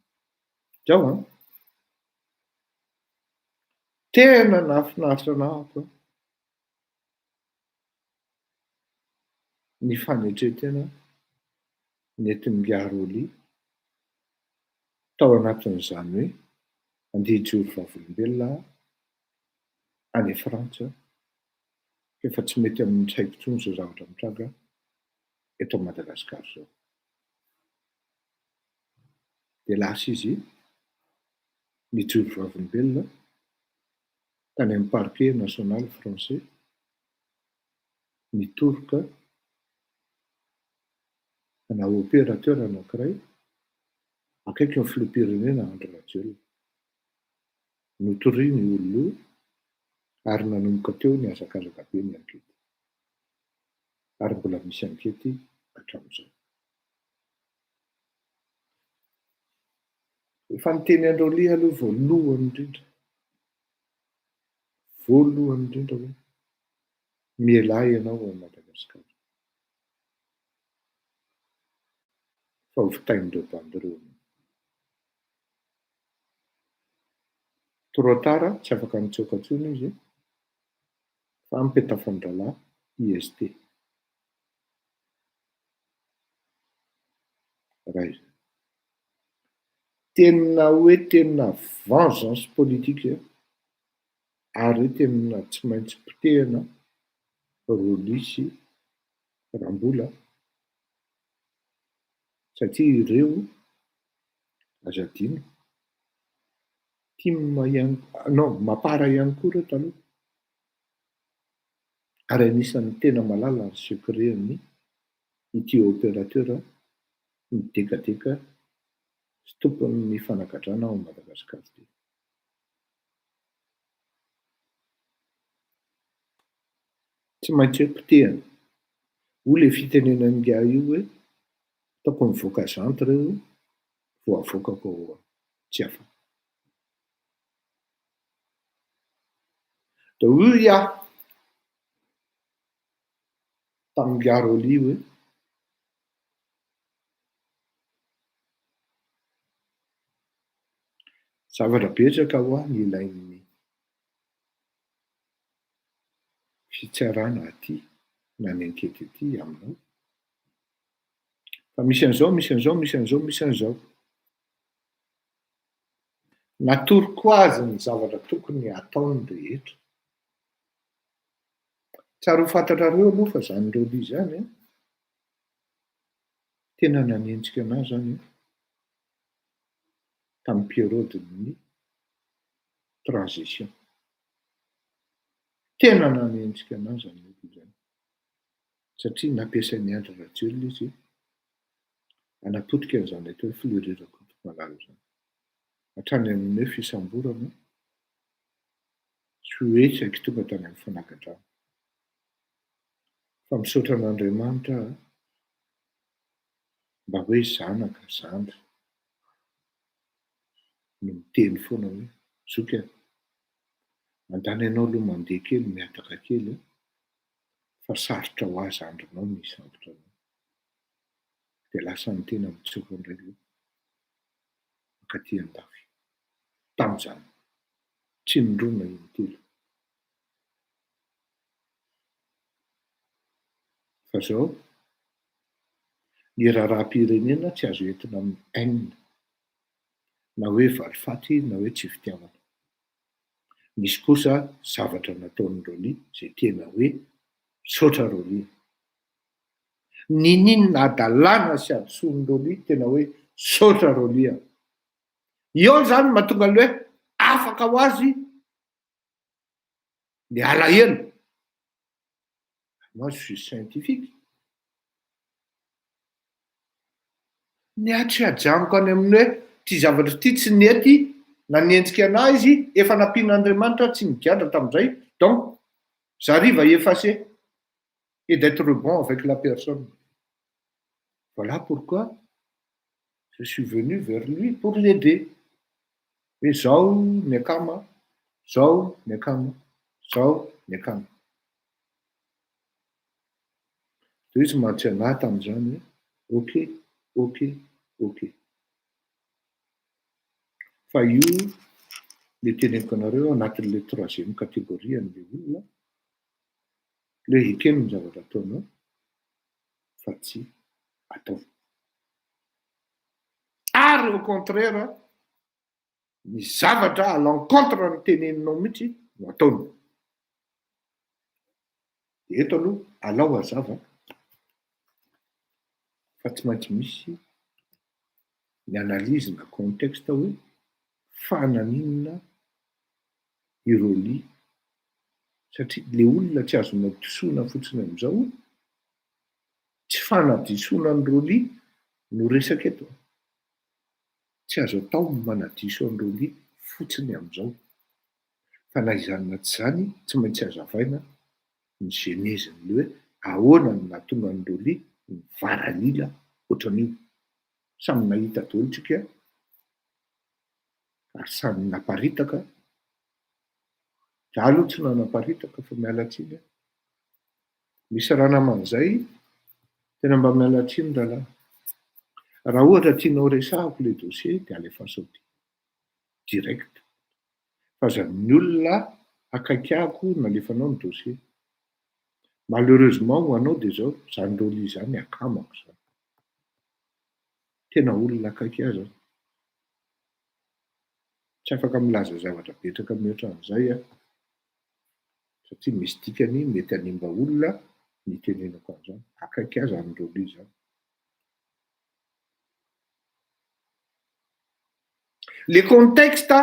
Zao an! Tena nahafinaritra anah ato an! Ny fanetren-tena nentin'ingahy Rolly tao anatin'izany hoe andeha hijoro vavolombelona aho any Frantsa fa efa tsy mety amin'ny saiko intsony izao zavatra mitranga eto Madagasikara izao. Dia lasa izy nijoro vavolombelona tany amin'ny parquet national français nitoroka ana opérateur anankiray akaiky ny filoham-pirenena Andry Rajoelina. Notoriany io olona io ary nanomboka teo nihazakazaka be ny ankety. Ary mbola misy ankety hatramin'izao. Efa niteny an-dRaoly aloha voalohany indrindra, voalohany indrindra hoe mialà ianao ao Madagasikara fa ho vitain'ireo bandy ireo ianao. Trop tard, tsy afaka nitsoaka intsony izy fa ampetafan-drahalahy IST. Ray. Tena hoe tena vengeance politique ary hoe tena tsy maintsy potehina Rolly sy Rambola satria ireo aza adino tim ihany non mapar ihany koa ireo taloha ary anisan'ny tena malala ny secret-n'ny ity opérateur midekadeka sy tompon'ny fanagadrana ao Madagascar ity. Tsy maintsy hoe potehina. Hoy ilay fitenenan'ingahy io hoe ataoko mivoaka jantes ireo vao avoakako ao Tsiafahy. Dia hoy aho tamin'ingahy Rolly hoe Zavatra betsaka hoa ny ilain'ny fitsarana aty na ny ankety aty aminao. Fa misy an'izao, misy an'izao, misy an'izao, misy an'izao. Natoroko azy ny zavatra tokony hataony rehetra. Tsara ho fantatrareo aloha fa izany Rolly izany an, tena nanenjika an'ahy izany an, tamin'ny période-n'ny transition. Tena nanenjika an'ahy izany olona izany satria nampiasain'i Andry Rajoelina izy hanapotika an'izany atao hoe Fleury Rakotomalala izany. Hatrany amin'ny hoe fisamborana sy hoe saiky tonga tany amin'ny fanagadrana. Fa misaotra an'Andriamanitra aho mba hoe zanaka, zandry no miteny foana hoe zoky a, mandany anao aloha mandeha kely mihataka kely a, fa sarotra ho ahy zandrinao ny hisambotra anao. Dia lasa ny tena mitsoka indray aloha mankaty an-dafy. Tamin'izany. Tsy nirona intelo. Fa zao, ny raharaham-pirenena tsy azo entina amin'ny haine, na hoe valifaty na hoe tsy fitiavana. Misy kosa zavatra nataon'i Rolly zay tena hoe misaotra Rolly a! Niniana hadalana sy hadisoan'i Rolly tena hoe misaotra Rolly a! Eo zany mahatonga an'le hoe afaka ho azy ny alahelo. Moi je suis scientifique. Ny ahy tsy hajanoko any amin'ny hoe ity zavatra ity tsy nety nanenjika anah izy, efa nampian'Andriamanitra tsy nigadra tamin'izay, donc j'arrive à effacer et d'etre bon avec la personne. Voilà pourquoi je suis venu vers lui pour l'aider. Hoe zao ny akama, zao ny akama, zao ny akama. Dia izy mantsy anah tamin'izany hoe ok, ok, ok. Fa io le teneniko anareo ao anatin'le troisième catégorie an'le olona, le ekeny ny zavatra ataonao fa tsy ataovy. Ary au contraire, ny zavatra à l'encontre ny teneninao mihitsy no ataony. Dia eto aloha alao hazava fa tsy maintsy misy ny analyse na contexte hoe fa naninona i Rolly satria le olona tsy azonao disoina fotsiny amin'izao, tsy fanadisoana an'i Rolly no resaka eto an! Tsy azo atao ny manadiso an'i Rolly fotsiny amin'izao. Fa na izany na tsy izany, tsy maintsy hazavaina ny genèse-n'ilay hoe ahoana no nahatonga an'i Rolly nivaralila ohatran'io. Samy nahita daholo tsika ary samy naparitaka. Za aloha tsy nanaparitaka fa miala tsiny aho. Misy ranamana izay, tena mba miala tsiny rahalahy. Raha ohatra tianao resahako ilay dossier dia alefaso aty. Direct. Fa aza ny olona akaiky ahako nalefanao ny dossier. Malheureusement ho anao dia izao, izany Rolly izany akamako izany. Tena olona akaiky ahy izany. Tsy afaka milaza zavatra betsaka mihoatra an'izay aho. Satria misy dikany mety hanimba olona ny itenenako an'izany. Akaiky ahy izany Rolly izany. Le contexte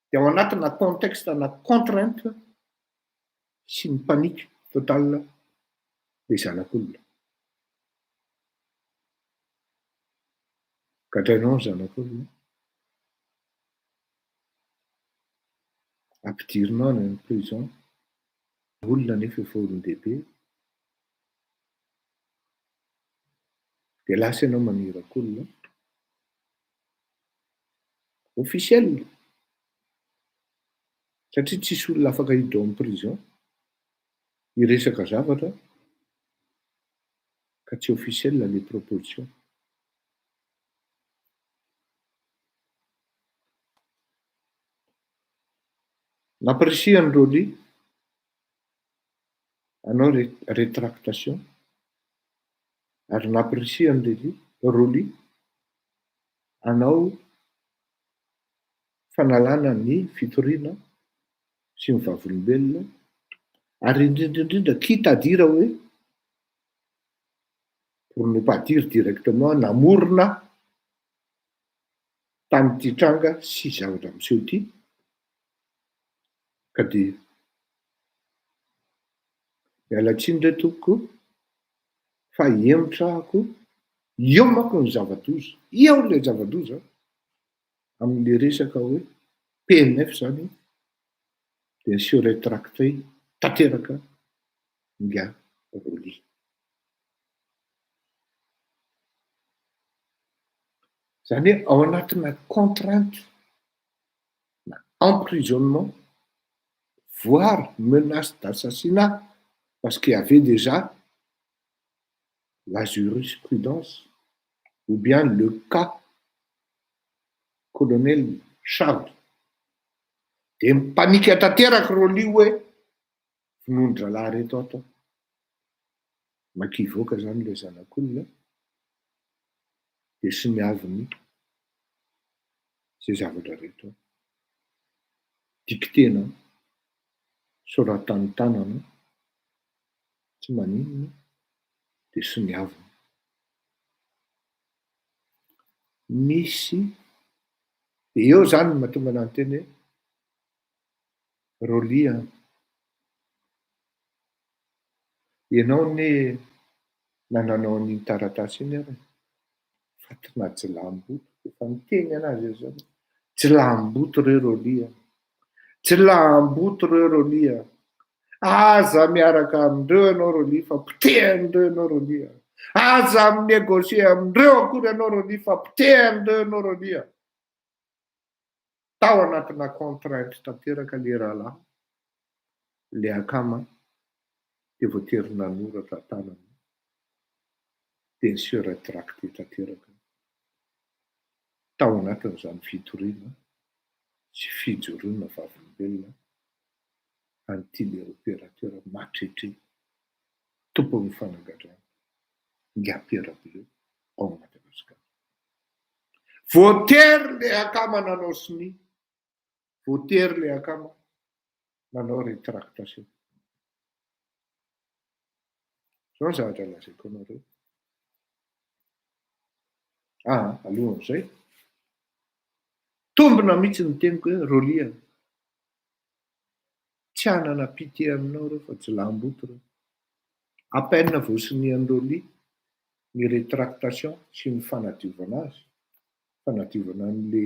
dia ao anatina contexte na contrainte sy ny panique totale le zanak'olona. Gadrainao ny zanak'olona, ampidirinao any amin'ny prison, olona nefa efa olon-dehibe, dia lasa ianao manirak'olona. Officiel. Satria tsisy olona afaka hiditra ao amin'ny prison hiresaka zavatra ka tsy officiel le proposition. Nampirisihany Rolly hanao rétractation ary nampirisihany Lily, Rolly hanao fanalana ny fitoriana sy ny vavolombelona ary indrindra indrindra quitte à dire hoe pour ne pas dire directement namorona tamin'ity tranga sy zavatra miseho ity ka dia miala tsiny re tompoko fa hihemotra ahako, eo manko ny zava-doza, eo ilay zava-doza amin'le resaka hoe PNF zany dia se retracter tanteraka ingahy Rolly. Zany hoe ao anatina contrainte na emprisonnement voire menace d'assassinat parce qu'il y avait déjà la jurisprudence ou bien le cas colonel Charles dia mipanika tanteraka Rolly hoe vonoin-drahalahy reto ato aho. Makivoaka zany le zanak'olona de soniaviny zay zavatra rehetra dictena, soratan'ny tanana, tsy maninona de soniaviny. Misy de eo zany no mahatonga anah niteny hoe Rolly an! Ianao anie na nanao an'iny taratasy iny ary fa tena jilamboto, efa niteny anazy aho zany, jilamboto re Rolly an! Jilamboto re Rolly an! Aza miaraka amindreo ianao Rolly fa potehan'ireo ianao Rolly an! Aza mi-negocier amindreo akory ianao Rolly fa potehan'ireo ianao Rolly an! Tao anatina contrainte tanteraka le rahalahy, le akama dia voatery nanoratra tanana dia ni-se retracter tanteraka tao anatin'izany fitoriana sy fijoroana vavolombelona an'ity le opérateur matretre tompon'ny fanagadrana ingahy Pierre Bleu ao Madagasikara. Voatery le akama nanao sonia, voatery le akama nanao rétractation. Zao ny zavatra lazaiko anareo. Ah, alohan'izay, tombina mihitsy ny teniko hoe Rolly a, tsy hanana pitié aminao ireo fa jiolahimboto ireo. À peine voasonian'i Rolly ny rétractation sy ny fanadiovana azy, fanadiovana an'le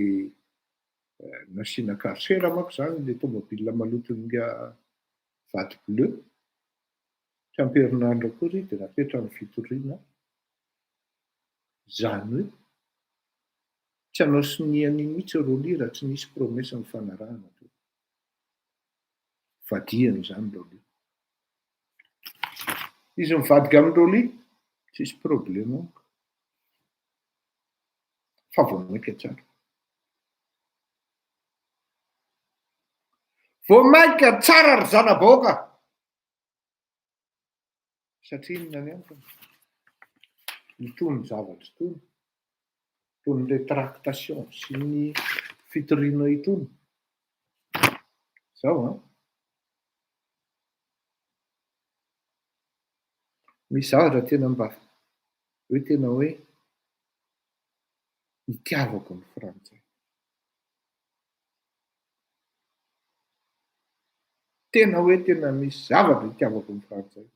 nasiana karcher manko zany le tomobile maloton'ingahy vato bleu, tsy ampy herinandro akory dia napetrany ny fitoriana, zany hoe tsy hanao sonia an'iny mihitsy Rolly raha tsy nisy promesse nifanarahana teo. Vadiany izany Rolly. Izy mivadika amin'i Rolly, tsisy problème amiko. Fa vao mainka tsara. Vao mainka tsara ry zana-bahoaka. Satria inona ny antony? Itony zavatra itony, itony rétractation sy ny fitoriana itony, zao an, misy zavatra tena mba hoe tena hoe itiavako ny frantsay. Tena hoe tena misy zavatra itiavako ny frantsay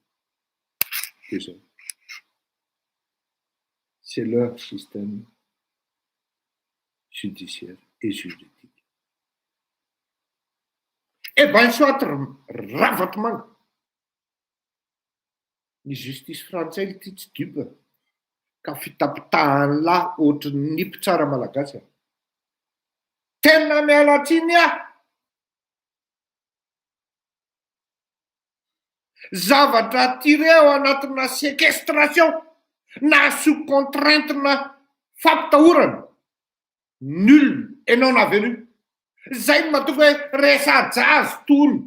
dia izao, c'est leur système judiciaire et juridique. Eh ben soit ry Ravatomanga, ny justice frantsay ity tsy dupe ka fitapitahan'lah ohatrin'ny mpitsara malagasy a. Tena miala tsiny aho. Zavatra tiré ao anatina séquestration na sous contrainte na fampitahorana, nul et non avenu. Zay no mahatonga hoe resa-jaza tony.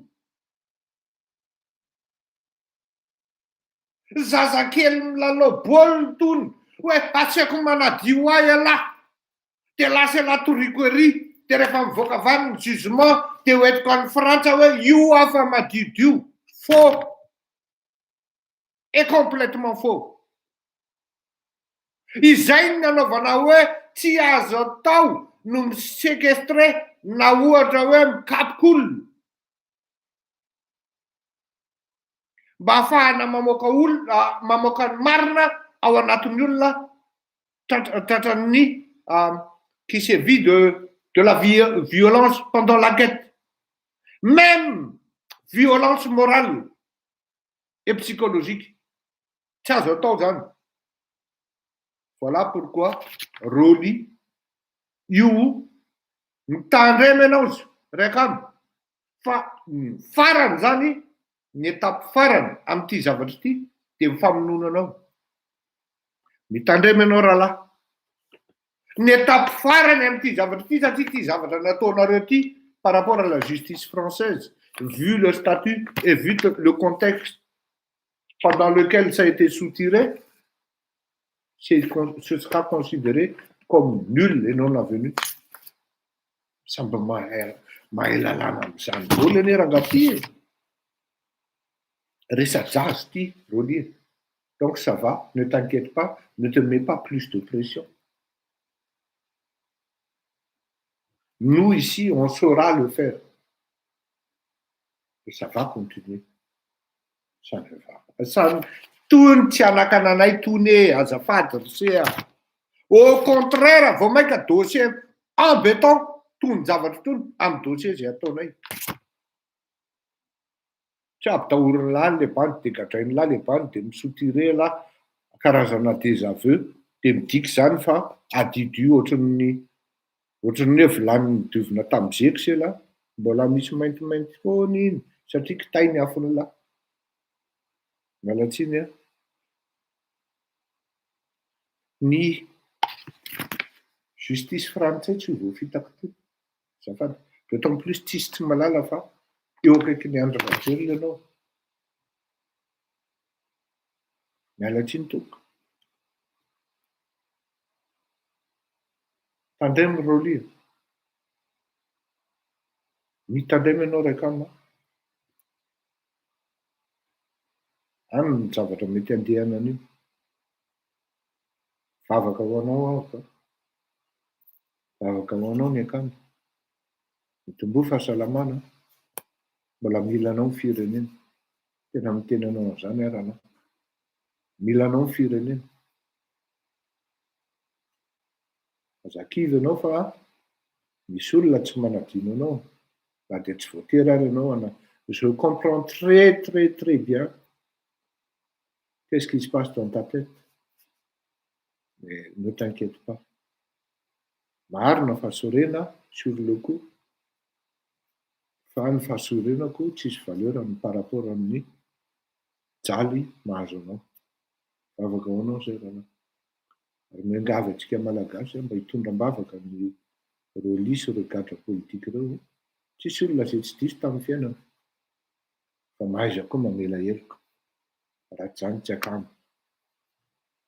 Zazakely milalao baolina tony hoe asiako manadio ahy ialahy de lasa ialahy toriko ery de rehefa mivoaka avy any ny jugement de hoentiko any Frantsa hoe io aho fa madiodio, faux et complètement faux. Izay no nanaovana hoe tsy azo atao no mi-sequestrer na ohatra hoe mikapoka olona. Mba hahafahana mamoaka olona, mamoaka ny marina ao anatin'ny olona tratran'ny qui sévit de de la violence pendant l'enquête, même violence morale et psychologique, tsy azo atao zany. Voilà pourquoi Rolly io mitandrema ianao izy raikamo fa ny farany zany ny étape farany amin'ity zavatra ity dia ny famonoana anao. Mitandrema ianao rahalahy. Ny étape farany amin'ity zavatra ity satria ity zavatra nataonareo ity par rapport à la justice française vu le statut et vu le contexte. pendant lequel ça a été soutiré, ce sera considéré comme nul et non avenu. Samby mahay mahay lalàna amin'izany daholo anie rangahy ty e. Resa-jaza ty Rolly e. Donc ça va, ne t'inquiète pas, ne te mets pas plus de pression. Nous ici, on saura le faire. Et ça va continuer. Ça ne va. Ça, tony tsy hanakana anay tony e, azafady ry se a. Au contraire, vao mainka dossier embêtant tony zavatra tony amin'ny dossier zay ataonay. Tsy ampitahorin'ny lahy le bandy de gadrain'ny lahy le bandy de mi-soutirer lahy karazana désaveu de midika zany fa adidio ohatran'ny ohatran'ny hoe vilany nodiovina tamin'ny zeky se lahy, mbola misy maintimainty foana iny satria kitay ny afon'ny lahy. Miala tsiny a. Ny justice frantsay tsy ho voafitaka koa, azafady. D'autant plus tsisy tsy mahalala fa eo akaikin'i Andry Rajoelina ianao. Miala tsiny tompoko. Tandremo Rolly a. Mitandrema ianao Raikama a. Any ny zavatra mety handehanana io. Vavaka ho anao aho ka. Vavaka ho anao ny akama. Mitomboa fahasalamana. Mbola mila anao ny firenena. Tena miteny anao an'izany aho rahalahy. Mila anao ny firenena. Aza kivy ianao fa misy olona tsy manadino anao na dia tsy voatery ary ianao hana je comprends très très très bien qu'est-ce qui se passe dans ta tête mais ne t'inquiète pas. Marina fa sorena sur le coup fa ny fahasorenako tsisy valeur ny par rapport amin'ny jaly mahazo anao. Vavaka ho anao zay rahalahy. Ary miangavy antsika Malagasy mba hitondra am-bavaka ny Rolly sy ireo gadra politika ireo. Tsisy olona izay tsy diso tamin'ny fiainana. Fa mahaiza koa mamela heloka. Raha tsy izany tsy akama.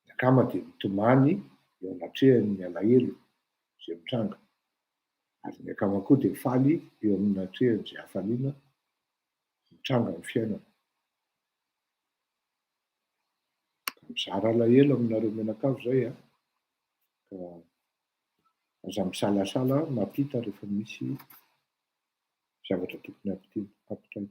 Ny akama dia mitomany eo anatrehan'ny alahelo izay mitranga. Ary ny akama koa dia faly eo amin'ny anatrehan'izay hafaliana mitranga amin'ny fiainana. Ka mizara alahelo aminareo mianakavy izay an, ka aza misalasala mampita rehefa misy zavatra tokony hampitaina.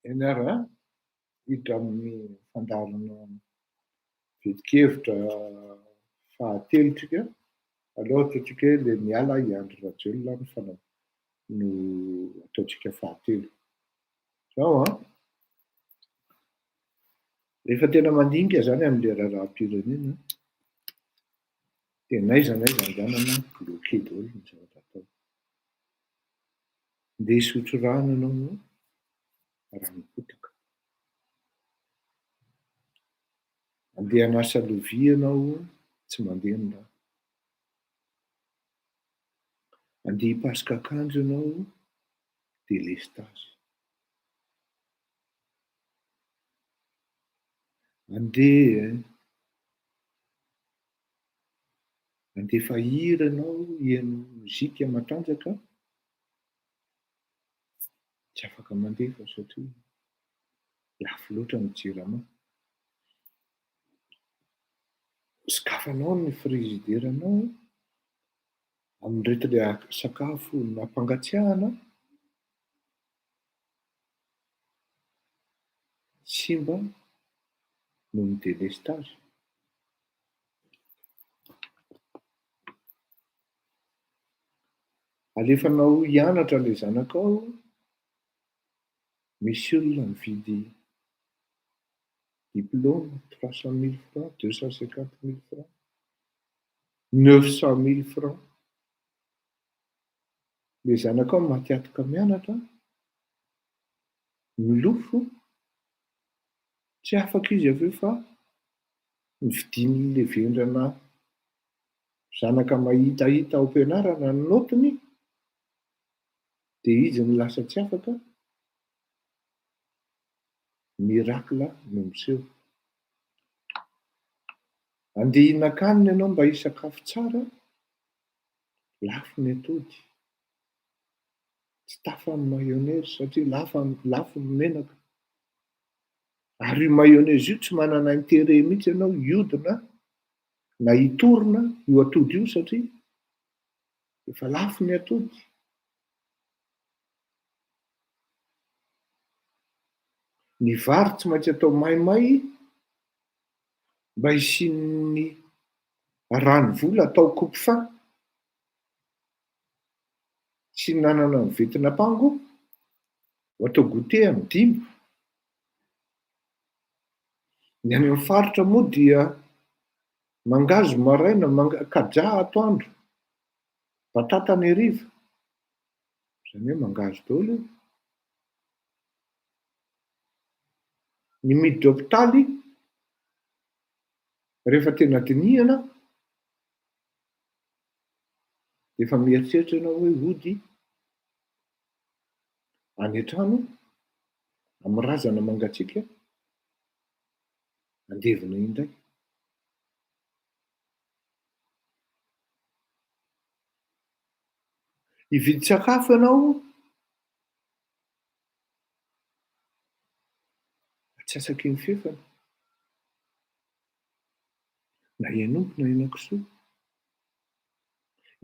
Eny ary an, hiditra amin'ny fandaharana vetin-kevitra fahatelo tsika. Aleo ataontsika hoe le miala i Andry Rajoelina no fana- no ataontsika fahatelo. Zao an, rehefa tena mandinika zany amin'le raharaham-pirenena. Dia n'aiza n'aiza andehanana, bloqué daholo ny zavatra atao. Ndeha hisotro rano ianao, ranom-potaka. Andeha hanasa lovia ianao, tsy mandeha ny rano. Andeha hipasoka akanjo ianao, delestazy. Andeha handefa hira ianao, hihaino mozika matanjaka, tsy afaka mandefa satria lafo loatra ny jirama. Sokafanao ny frigidaire-nao amin'ireto ilay sakafo nampangatsiahana, simba noho ny délestage. Alefanao hianatra ilay zanakao, misy olona mividy diplôme 300 000 francs, 250 000 francs, 900 000 francs. Ilay zanakao maty antoka mianatra, milofo, tsy afaka izy avy eo fa novidian'ilay vendrana zanaka mahitahita ao am-pianarana ny naotiny, dia izy no lasa tsy afaka, miracle no miseho. Andeha hihinan-kanina ianao mba hisakafo tsara, lafo ny atody. Tsy tafa ny mayonnaise satria lafo ny menaka. Ary io mayonnaise io tsy manana intérêt mihitsy ianao hiodina na hitorona io atody io satria efa lafo ny atody. Ny vary tsy maintsy atao maimay mba hisian'ny rano vola atao coupe faim. Tsy nanana ny ventin'ampango ho atao goûter amin'ny 5. Ny any amin'ny faritra moa dia mangahazo maraina, kaja atoandro, batata ny hariva. Izany hoe mangahazo daholo io. Ny miditra hopitaly rehefa tena dinihana dia efa mieritreritra ianao hoe hody any an-trano amin'ny razana mangatsiaka handevina indray. Hividy sakafo ianao antsasaky ny fefany, na hen'omby na henan-kisoa.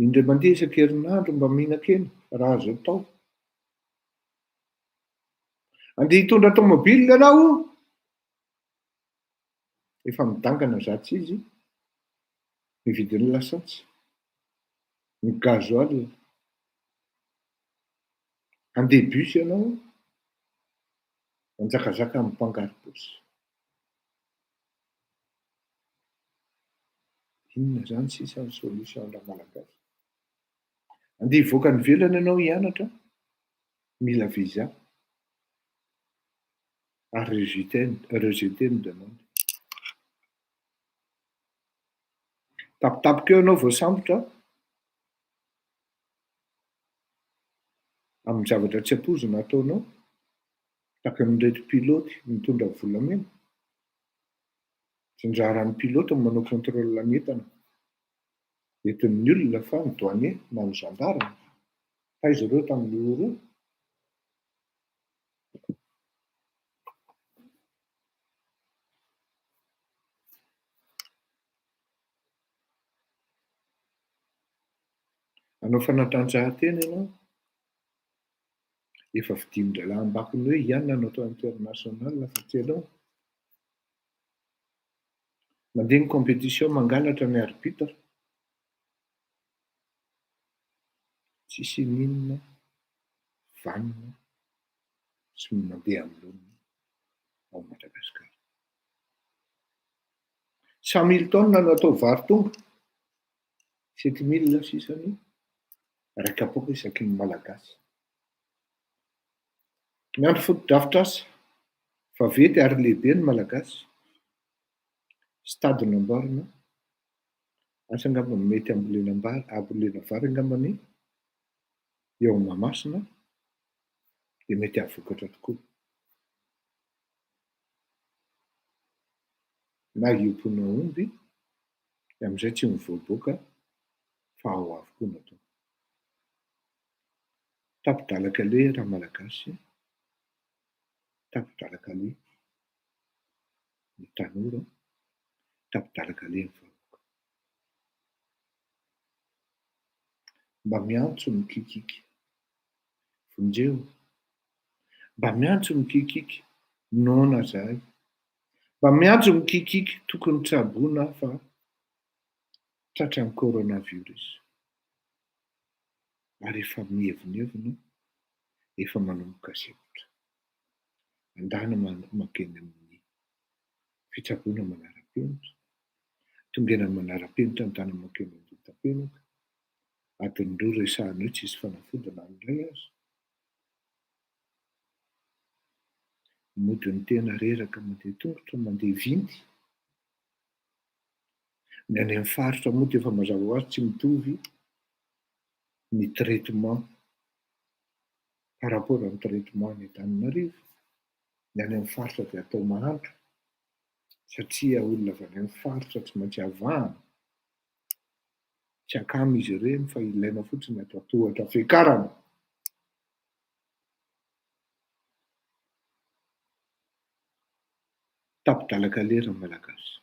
Indray mandeha isan-kerinandro mba mihinan-kena raha azo atao. Andeha hitondra tomobile ianao, efa midangana za tsy izy ny vidin'ny lasantsy, ny gasoil. Andeha bus ianao, manjakazaka amin'ny mpangaro-paosy. Inona izany sisa ny solution Ramalagasy? Andeha hivoaka any ivelany ianao hianatra, mila visa ary rejeter rejeter ny demande. Tampotampoka eo ianao voasambotra amin'ny zavatra tsy ampoizina ataonao, tahaka an'ireto pilote mitondra volamena. Tsy anjaran'ny pilote ny manao contrôle ny entana entin'ny olona fa ny douanier na ny gendarme. Taiza ireo tamin'io ora io? Hanao fanatanjahantena ianao, efa vidian-drahalahy ambakiny hoe i anona no atao international fa tsy ianao. Mandeha ny compétition mangalatra ny arbitre. Tsisy n'inona vanona sy mandeha amin'ny laoniny ao Madagasikara. 100 000 tonnes no atao vary tonga. 7000 sisa ny iray kapoaka isaky ny Malagasy. Miandry fotodrafitrasa vaventy ary lehibe ny Malagasy. Stade namboarina, asa angamba mety hambolena hambolena vary angambany eo Mahamasina dia mety hahavokatra tokoa. Na hiompiana omby dia amin'izay tsy mivoaboaka fa ao avokoa no atao. Tapi-dalan-kaleha Ramalagasy, tapi-dalan-kaleha ny tanora, tapi-dalan-kaleha ny vahoaka. Mba miantso mikikiky, vonjeo, mba miantso mikikiky, noana zahay, mba miantso mikikiky, tokony tsaboina aho fa tratran'ny coronavirus. Ary efa mievonevona, efa manomboka sempotra. Andana mankeny amin'ny fitsaboana manara-penitra, tonga eny amin'ny manara-penitra andana mankeny Andohatapenaka, adiny roa resahana eo tsisy fanafody na ny iray aza. Mody ny tena reraka mandeha tongotra, mandeha vinty. Ny any amin'ny faritra moa dia efa mazava ho azy tsy mitovy ny traitement par rapport amin'ny traitement any Antananarivo. Ny any amin'ny faritra dia atao mahantra satria olona avy any amin'ny faritra tsy maintsy avahana. Tsy akama izy ireny fa ilaina fotsiny atao tohatra fiakarana. Tapi-dalan-kaleha Ramalagasy.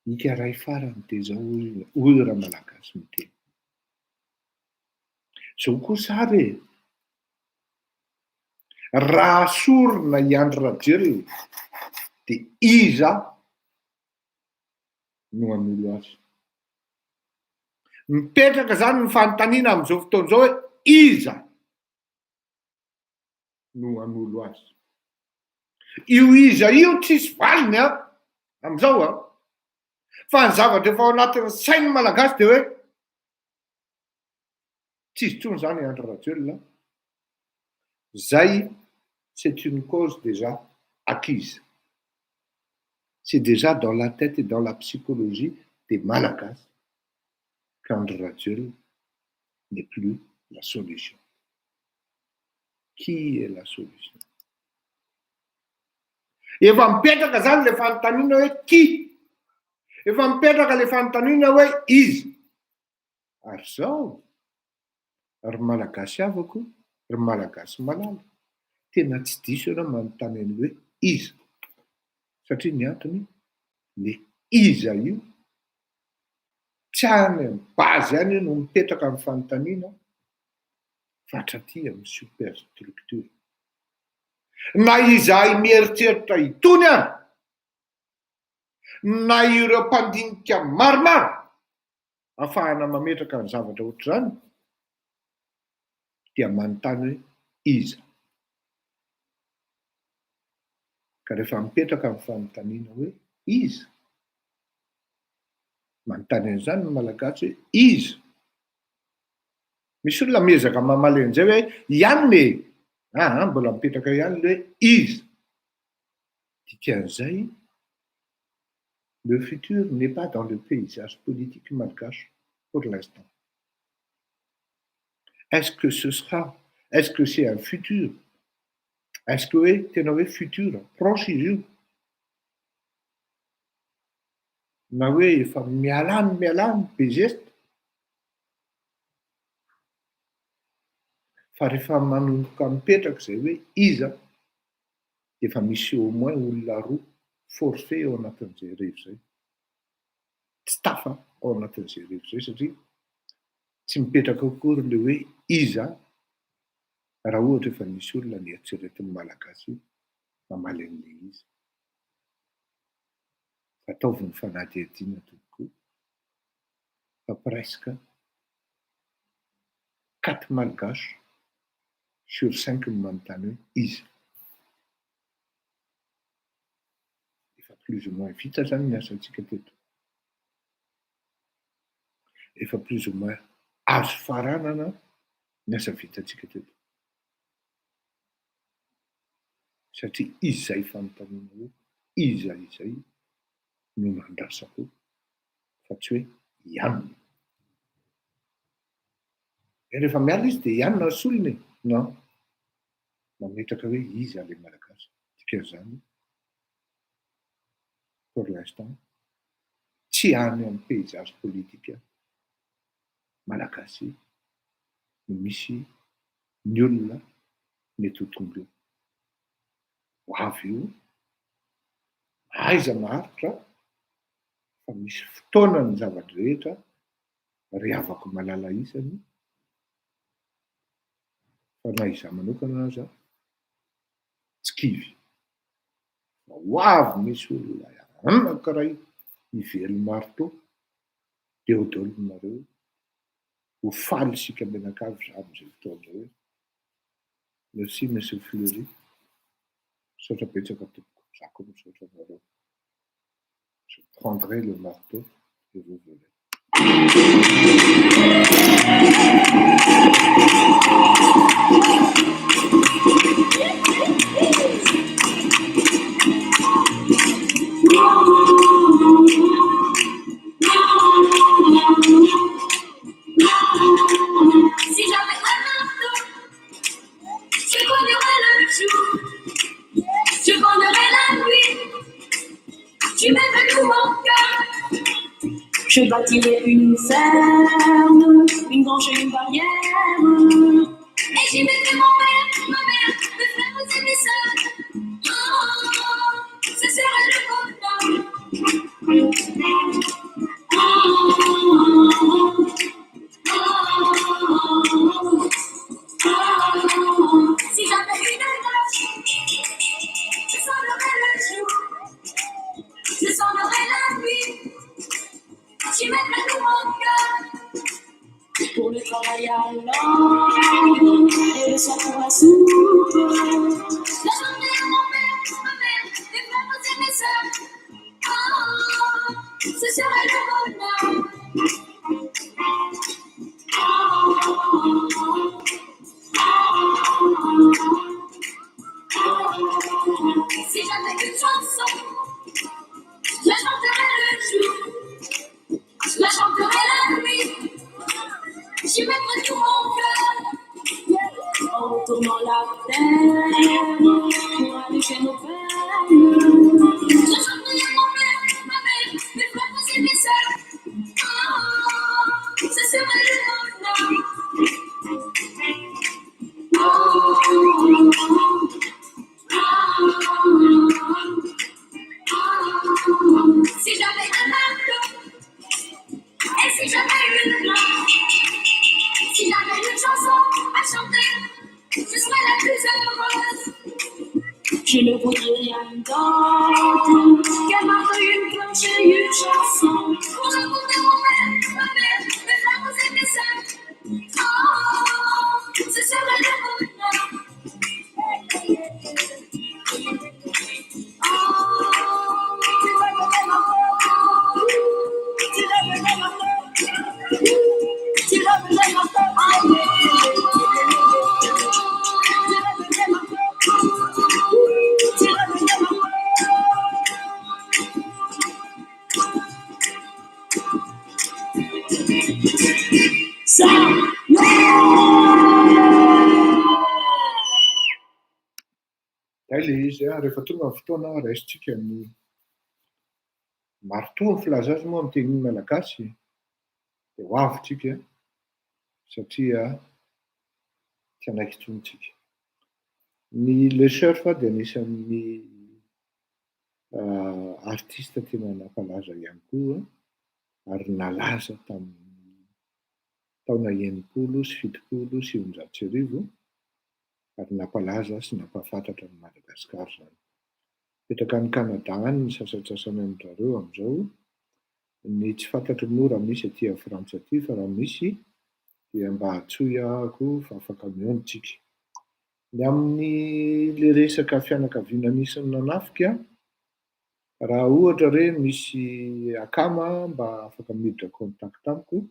Ika ray farany dia izao hoy Ramalagasy miteny. Izao kosa ary e! Raha asorina i Andry Rajoelina dia iza no hanolo azy? Mipetraka izany ny fanontaniana amin'izao fotoana izao hoe iza no hanolo azy? Io iza io tsisy valiny an, amin'izao an! Fa ny zavatra efa ao anatin'ny sain'ny Malagasy dia hoe tsy izy intsony izany i Andry Rajoelina, zay c'est une cause déjà acquise. C'est déjà dans la tête et dans la psychologie des Malagasy qu'Andry Rajoelina n'est plus la solution. Qui est la solution? Efa mipetraka zany le fanontaniana hoe qui? Efa mipetraka le fanontaniana hoe iza? Ary zao, ry Malagasy havako, ry Malagasy malala, tena tsy diso ianao manontany an'io hoe iza? Satria ny antony, le iza io, tsy any amin'ny base any io no mipetraka ny fanontaniana fa hatraty amin'ny superstructure. Na izahay mieritreritra itony ary, na ireo mpandinika maromaro, afahana mametraka ny zavatra ohatr'izany dia manontany hoe iza? Ka rehefa mipetraka ny fanontaniana hoe iza? Manontany an'izany ny Malagasy hoe iza? Misy olona miezaka mamaly an'izay hoe i anona e! Aa mbola mipetraka ihany le hoe iza? Dikan'izay Le futur n'est pas dans le paysage politique malgache pour l'instant. Est-ce que ce sera, est-ce que c'est un futur? Est-ce que hoe tena hoe futur proche izy io? Na hoe efa miala any miala any be zesta? Fa rehefa manomboka mipetraka izay hoe iza dia efa misy au moins olona roa forfait ao anatin'izay revy izay. Tsy tafa ao anatin'izay revy izay satria tsy mipetraka akory ilay hoe iza raha ohatra efa nisy olona nieritreretin'ny Malagasy mamaly an'ilay izy. Ataovy ny fanadihadiana tompoko fa presque quatre Malgaches sur cinq no manontany hoe iza? Efa plus ou moins vita zany ny asantsika teto. Efa plus ou moins azo faranana ny asa vitantsika teto. Satria izay fanontaniana hoe iza izay no nandrasako fa tsy hoe i anona. E rehefa miala izy dia i anona no solony e! Non. Mametraka hoe iza ilay Malagasy. Dikan'izany, pour l'instant, tsy any amin'ny paysage politique malagasy no misy ny olona mety ho tonga eo. Ho avy io, aiza maharitra fa misy fotoana ny zava-drehetra ry havako malala isany fa na izaho manokana aza tsy kivy fa ho avy misy olona anankiray hively marteau dia ho daolinareo, ho faly isika mianakavy amin'izay fotoana izay hoe merci Monsieur Fleury, misaotra betsaka tompoko, za koa misaotra anareo. Je prendrai le marteau et vous verrez. Si j'avais un marteau, je cognerais le jour, je cognerais la nuit, tu mettrais tout mon cœur. Je bâtirais une ferme, une grange et une barrière. Et j'y mettrais mon père, ma mère, mes frères et mes sœurs. Oh, ce serait le bonheur. Oh, oh, oh. Si j'avais une vache, je sonnerais le jour, je sonnerais la nuit. J'y mettrais tout mon cœur. Pour le travail à l'ombre et le soir pour la soupe. La journée à mon père, ma mère, mes frères et mes sœurs. Oh, ce serait le bonheur. Oh, oh, oh. Si j'avais une chanson, je la chanterais le jour, je la chanterais la nuit. J'y mettrais tout mon cœur. En retournant la terre pour aller chez nos pères. Je chanterai à mon père, ma mère, mes frères et mes sœurs. Oh, ce serait le bonheur. Oh, oh, oh. Si j'avais un marteau, et si j'avais une planche, si j'avais une chanson à chanter, je serais la plus heureuse. Je ne voudrais rien d'autre qu'un marteau, une planche et une chanson. Pour raconter mon père, ma mère, mes frères et mes sœurs. Oh, ce serait le bonheur. Zay le izy a, rehefa tonga ny fotoana raisintsika ny marteau ny filaza azy moa amin'ny teny malagasy dia ho avy tsika satria tsy hanaiky intsony tsika. Ny Le Surf dia anisan'ny artiste tena nampalaza ihany koa ary nalaza tamin'ny taona 1960 ary nampalaza sy nampahafantatra an'i Madagasikara izany. Mipetraka any Canada any ny sasantsasany amin-dry zareo amin'izao. Ny tsy fantatro moa raha misy aty Frantsa aty fa raha misy dia mba antsoy aho fa afaka mihaona tsika. Ny amin'ny le resaka fianakaviana nisy nanafika, raha ohatra re misy akama mba afaka miditra contact amiko.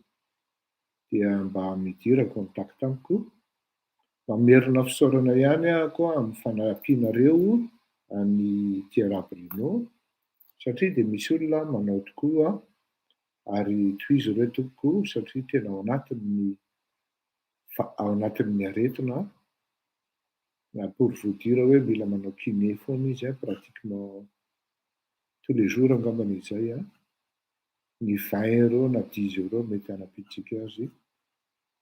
dia mba midira contact amiko. Mamerina fisaorana ihany aho koa amin'ny fanampianareo an'i Thierry Bruno satria dia misy olona manao tokoa ary tohizo ireo tompoko satria tena ao anatin'ny ao anatin'ny aretina na pour vous dire hoe mila manao kiné foana izy a, pratiquement tous les jours angambany izay a. Ny 20 euros na 10 euros mety hanampiantsika azy,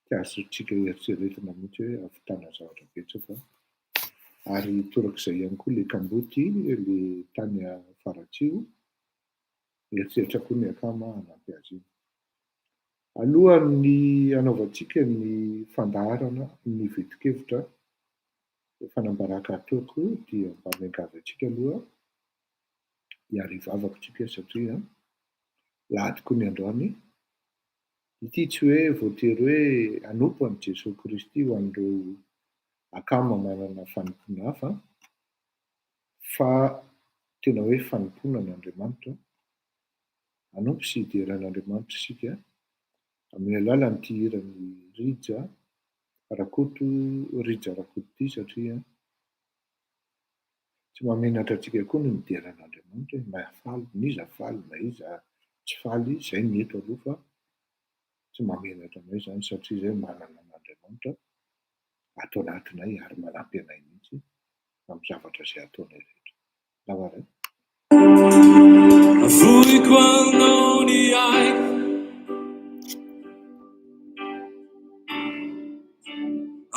tsy azontsika eritreretina mihitsy hoe ahavitana zavatra betsaka. Ary torak'izay ihany koa le kamboty le tany Faratsiho, mieritreritra koa ny akama hanampy azy iny. Alohan'ny hanaovantsika ny fandaharana ny vetin-kevitra fanambaraka ataoko dia mba miangavy antsika aloha hiara-hivavaka tsika satria lahady koa ny androany. Ity tsy hoe voatery hoe hanompo an'i Jesoa Kristy ho an'ireo akama manana fanompoana hafa fa tena hoe fanompoana an'Andriamanitra. Hanompo sy hidera an'Andriamanitra isika amin'ny alalan'ity hiran'i Rija Rakoto Rija Rakoto ity satria tsy mahamenatra antsika koa ny midera an'Andriamanitra hoe na faly n'iza faly na iza tsy faly, izay ny eto aloha fa tsy mahamenatra anay izany satria izay manana an'Andriamanitra ato anatinay ary manampy anay mihitsy amin'ny zavatra izay ataonay rehetra. Lava ray. Afoiko anao ny aiko,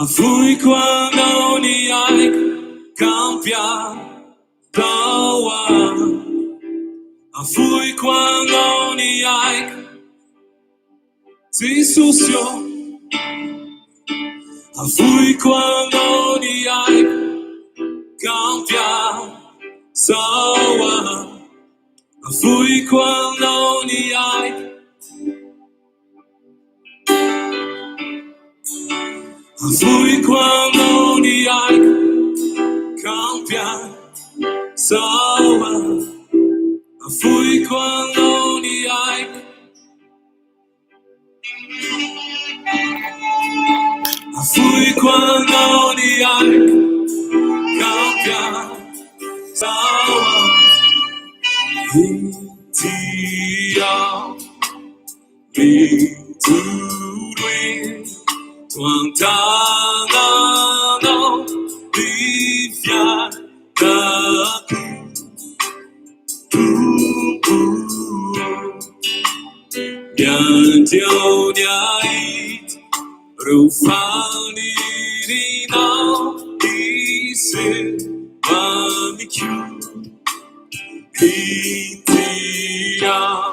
afoiko anao ny aiko, ka ampiatao ahy. Afoiko anao ny aiko, Jesosy ô. Afoiko anao ny aiko, ka ampiasao ahy. Afoiko anao ny aiko, afoiko anao ny aiko, ka ampiasao ahy. Afoiko anao ny aiko. Afoiko anao ny aiko, ka ampiasao ahy. Ity aho mijoro eto an-tananao, ny fiainako Tompo. Miandry ao ny ahita ireo fanirianao hiseho amiko. Ity aho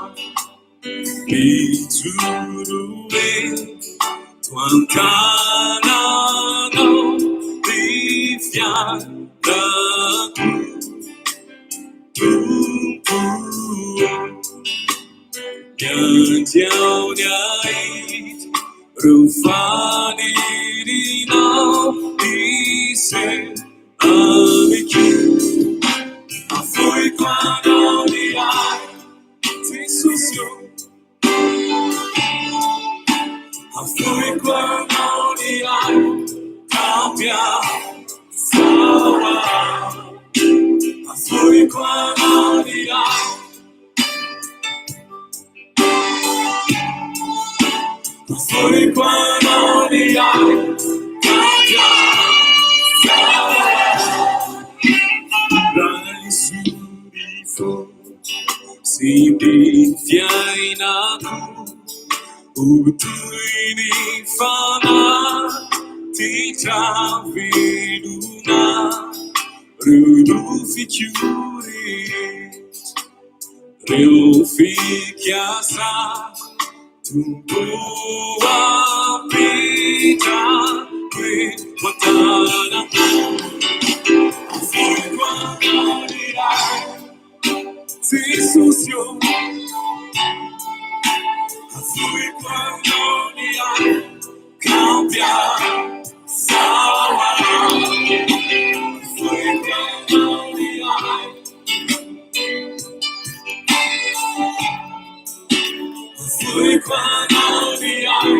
mijoro eto an-tananao, ny fiainako Tompo. Miandry ao ny ahita ireo fanirianao hiseho amiko. Afoiko anao ny ahy, Jesosy ô. Afoiko anao ny ahy, ka ampiasao ahy. Afoiko anao ny ahy. Afoiko anao ny ahy, ka ampiasao ahy. Raiso ny fo sy ny fiainako ho toy ny fanatitra velona, reo nofiko rehetra, reo fikasako Tompo apetrako eto an-tananao. Afoiko anao ny ahy, Jesosy ô. Afoiko anao ny ahy, ka ampiasao ahy. Afoiko anao ny ahy. Afoiko anao ny ahy.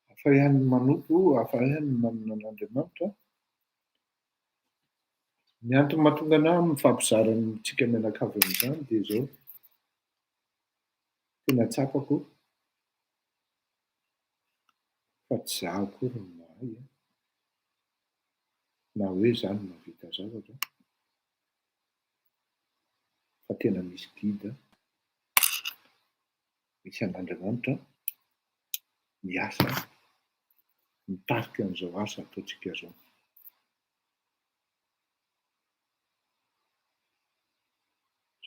Hafa ihany ny manompo, hafa ihany ny manana an'Andriamanitra. Ny antony mahatonga anah mifampizara amintsika mianakavy amin'izany dia izao, tena tsapako fa tsy izaho akory no mahay an, na hoe izaho no mahavita zavatra fa tena misy guide, misy an'Andriamanitra miasa mitarika an'izao asa ataontsika izao.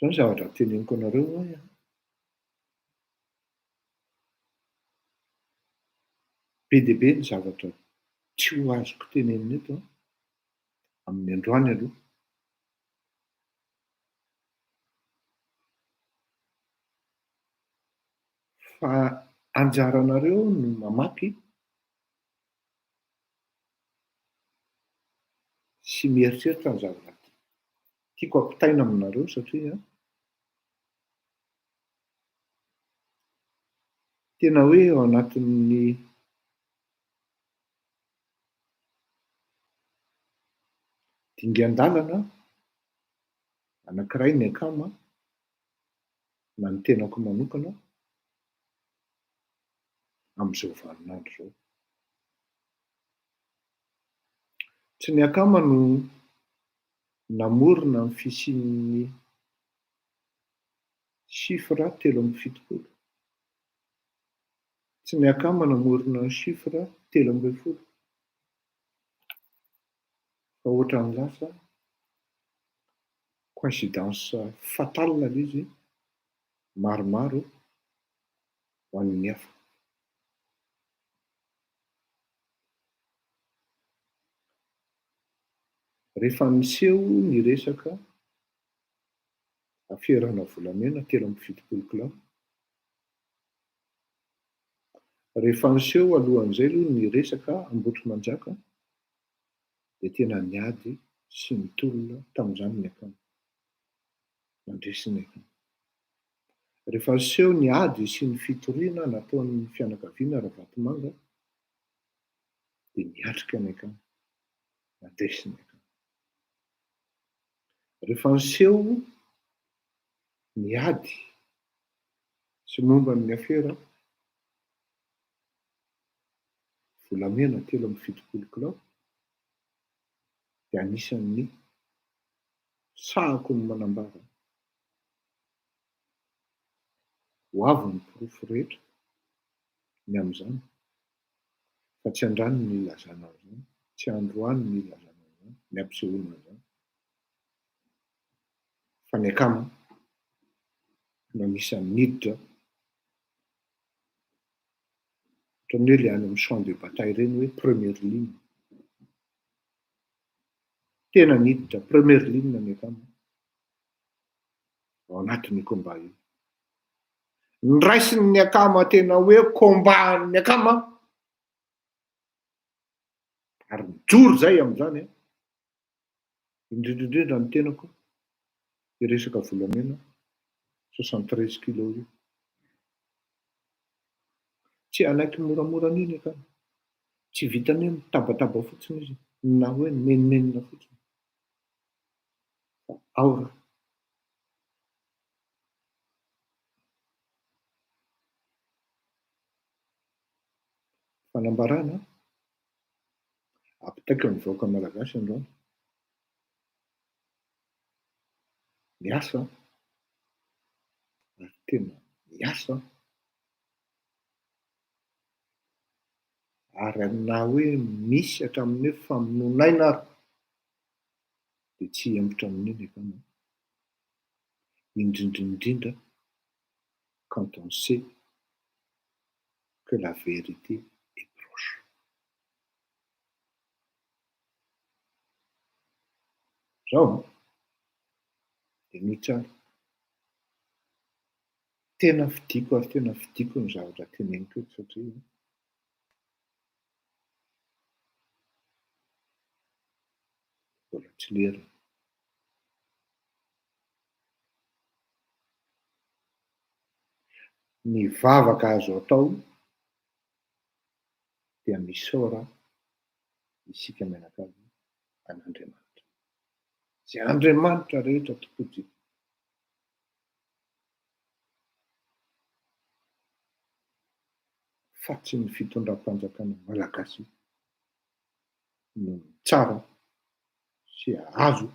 Izao ny zavatra teneniko anareo hoe an, be dia be ny zavatra tsy ho azoko tenenina eto an, amin'ny androany aloha. Fa anjaranareo no mamaky sy mieritreritra ny zavatra tiako ampitaina aminareo satria tena hoe ao anatin'ny dingan-dalana anankiray ny akama na ny tenako manokana amin'izao vaninandro izao. Tsy ny akama no namorona ny fisian'ny chiffre 73. Tsy ny akama namorona ny chiffre 13. Fa ohatran'ny lasa coïncidence fatale ilay izy maromaro ho an'ny hafa. Rehefa niseho ny resaka aferana volamena 73 kilao, rehefa niseho alohan'izay aloha ny resaka Ambohitrimanjaka dia tena niady sy nitolona tamin'izany ny akama. Nandresy ny akama. Rehefa niseho ny ady sy ny fitoriana nataon'ny fianakaviana Ravatomanga dia niatrika ny akama, nandresy ny akama. Rehefa niseho ny ady sy momba ny afera volamena 73 kilao dia anisan'ny sahako ny manambara ho avy ny porofo rehetra ny amin'izany fa tsy andrany ny ilazana an'izany, tsy androany ny ilazana an'izany, ny ampisehoana an'izany fa ny akama no anisan'ny niditra ohatran'ny hoe ilay any amin'ny champ de bataille ireny hoe première ligne. Tena niditra première ligne ny akama ao anatin'io combat io. Niraisin'ny akama tena hoe combat an'ny akama ary mijoro izay amin'izany an. Indrindra indrindra ny tenako hiresaka volamena 73 kilos io. Tsy hanaiky moramora an'iny akama. Tsy vitan'ny hoe mitabataba fotsiny izy na hoe mimenomenona fotsiny fa ao raha. fanambarana ampitaiko amin'ny vahoaka malagasy androany. Miasa ary tena miasa ary na hoe misy hatramin'ny hoe famonoan'aina ary dia tsy hihemotra amin'iny angamba indrindra indrindra quand on sait que la vérité est proche. Zao an, henoy tsara. Tena fidiko ary tena fidiko ny zavatra teneniko eto satria mbola tsy lerany. Ny vavaka azo atao dia misaora isika mianakavy an'Andriamanitra. Izay Andriamanitra rehetra tompontsika. Fa tsy ny fitondram-panjakana malagasy no mitsara sy azo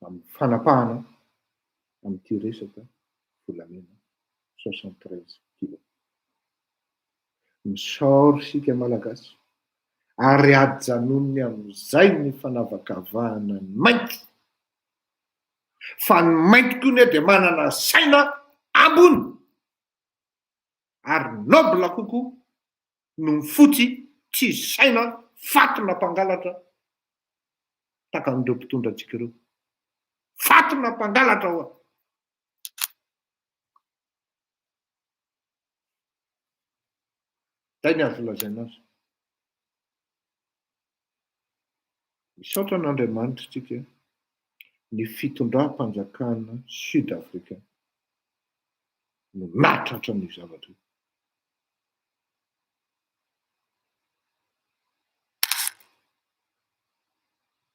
amin'ny fanapahana amin'ity resaka volamena 73 kilos. Misaory isika Malagasy ary ajanony amin'izay ny fanavakavahana ny mainty fa ny mainty koa anie dia manana saina ambony ary noble kokoa noho ny fotsy tsisy saina fatina mpangalatra tahaka an'ireo mpitondra antsika ireo. Fatina mpangalatra hoa. Zay ny azo lazaina azy. Misaotra an'Andriamanitra isika ny fitondram-panjakana sud africain no nahatratra an'io zavatra io.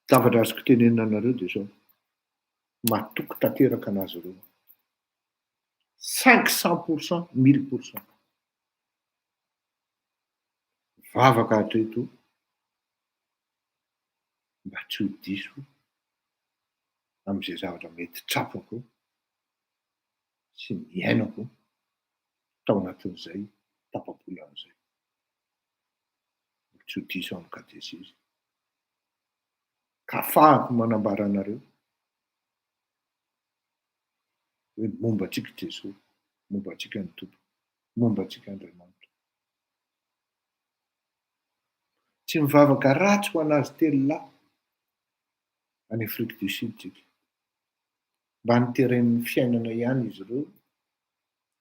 Zavatra azoko tenenina anareo dia izao, matoky tanteraka an'azy ireo aho. 500 pour cent, 1000 pour cent. Vavaka hatreto mba tsy ho diso amin'izay zavatra mety tsapako sy niainako tao anatin'izay tapa-bolana izay. Mba tsy ho diso amin'ny katesizy. Ka afahako manambara anareo hoe momba antsika Jesoa, momba antsika ny Tompo, momba antsika Andriamanitra. Tsy mivavaka ratsy ho an'azy telo lahy any Afrique du Sud tsika. Mba niteren'ny fiainana ihany izy ireo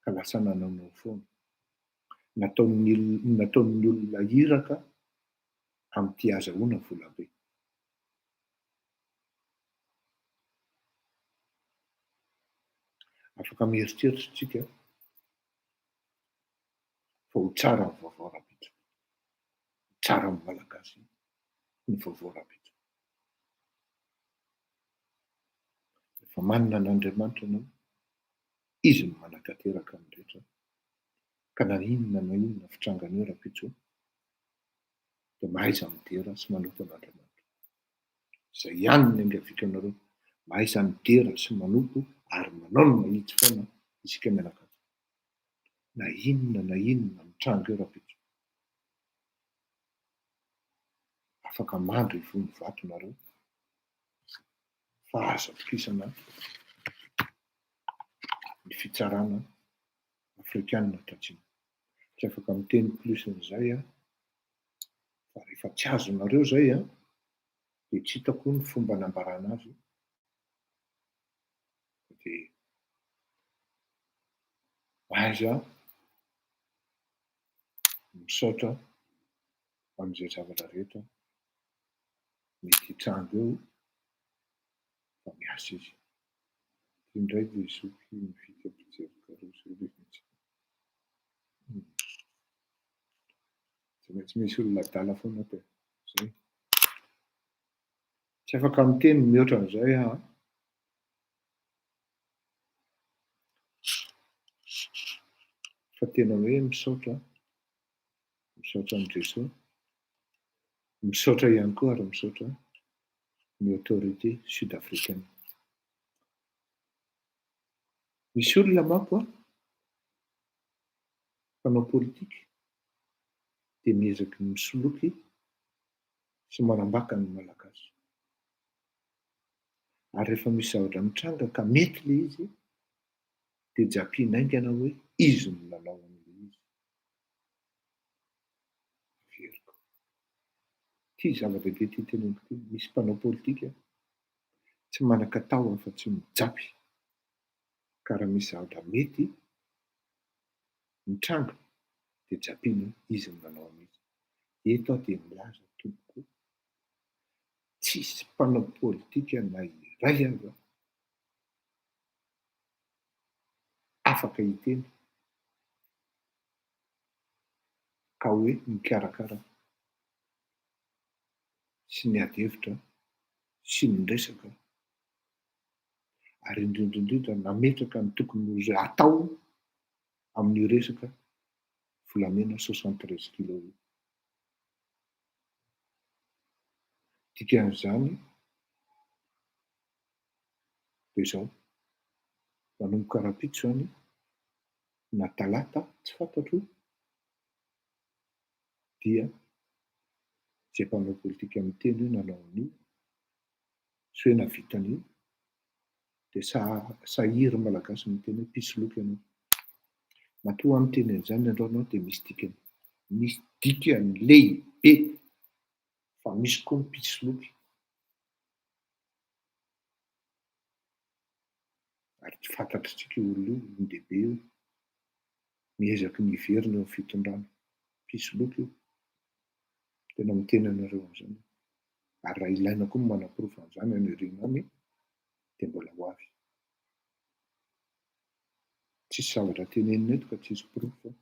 ka lasa nanaonao foana. Nataon'ny nataon'ny olona iraka amin'ity azahoana volabe. Afaka mieritreritra isika fa ho tsara ny vaovao rahampitso. Ho tsara amin'ny Malagasy ny vaovao rahampitso. Rehefa manana an'Andriamanitra ianao, Izy no manatanteraka ny rehetra, ka na inona na inona fitrangana eo rahampitso, dia mahaiza midera sy manompo an'Andriamanitra. Izay ihany no iangaviako anareo, mahaiza midera sy manompo ary manao ny mahitsy foana isika mianakavy. Na inona na inona mitranga eo rahampitso. Afaka mandry ivoho ny vato nareo fa azo atokisana ny fitsarana afrikana tatsimo. Tsy afaka miteny plus an'izay aho fa rehefa tsy azonareo izay an, dia tsy hitako ny fomba anambarana azy dia aiza misaotra amin'izay zavatra rehetra mety hitranga eo fa miasa izy. Ity indray dia zoky mivita mpijery carrousel mihitsy. Tsy maintsy misy olona adala foana ato e. Zay. Tsy afaka miteny mihoatra an'izay aho an. Fa Fa tena hoe misaotra, misaotra an'i Jesoa, misaotra ihany koa ary misaotra ny autorité sud-africaine. Misy olona manko an, mpanao politika dia miezaky ny misoloky sy manambaka ny Malagasy. Ary rehefa misy zavatra mitranga ka mety ilay izy dia japiana haingana hoe izy no nanao an'ilay izy. Averiko. Ity zava-dehibe ity teneniko ity, misy mpanao politika tsy manan-katao afa-tsy mijapy ka raha misy zavatra mety mitranga dia japiana hoe izy no nanao an'izy. Eto aho dia milaza tompoko, tsisy mpanao politika na iray aza afaka hiteny ka hoe nikarakara sy niady hevitra sy niresaka ary indrindra indrindra nametraka ny tokony ho atao amin'io resaka volamena 73 kilos io. Dikan'izany dia izao, manomboka rahampitso izany na talata, tsy fantatro, dia izay mpanao politika miteny hoe nanao an'io sy hoe nahavita an'io dia sahiry Malagasy miteny hoe mpisoloky ianao. Matoa aho miteny an'izany androany aho dia misy dikany. Misy dikany lehibe fa misy koa ny mpisoloky. Ary tsy fantatr'tsika io olona io, olon-dehibe io. Miezaky ny hiverina eo amin'ny fitondrana. Mpisoloky io. Tena miteny anareo an'izany aho. Ary raha ilaina koa ny manaporofo an'izany any aoriana any dia mbola ho avy. Tsisy zavatra tenenina eto ka tsisy porofo.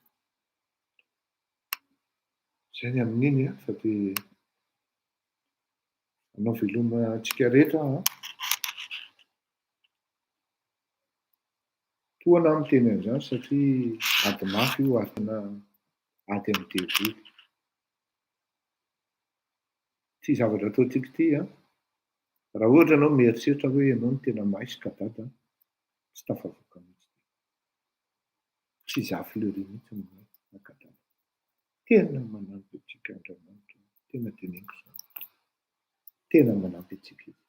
Izay ny amin'iny an, fa dia hanao veloma antsika rehetra aho an. Tohana aho miteny an'izany satria ady mafy io ary tena ady amin'ny devoly. Ity zavatra ataontsika ity an, raha ohatra ianao mieritreritra hoe ianao no tena mahay sy kadada, tsy tafavoaka mihitsy. Tsy izaho Fleury mihitsy no mahay na kadada. Tena manampy antsika Andriamanitra, tena teneniko izany. Tena manampy antsika Izy.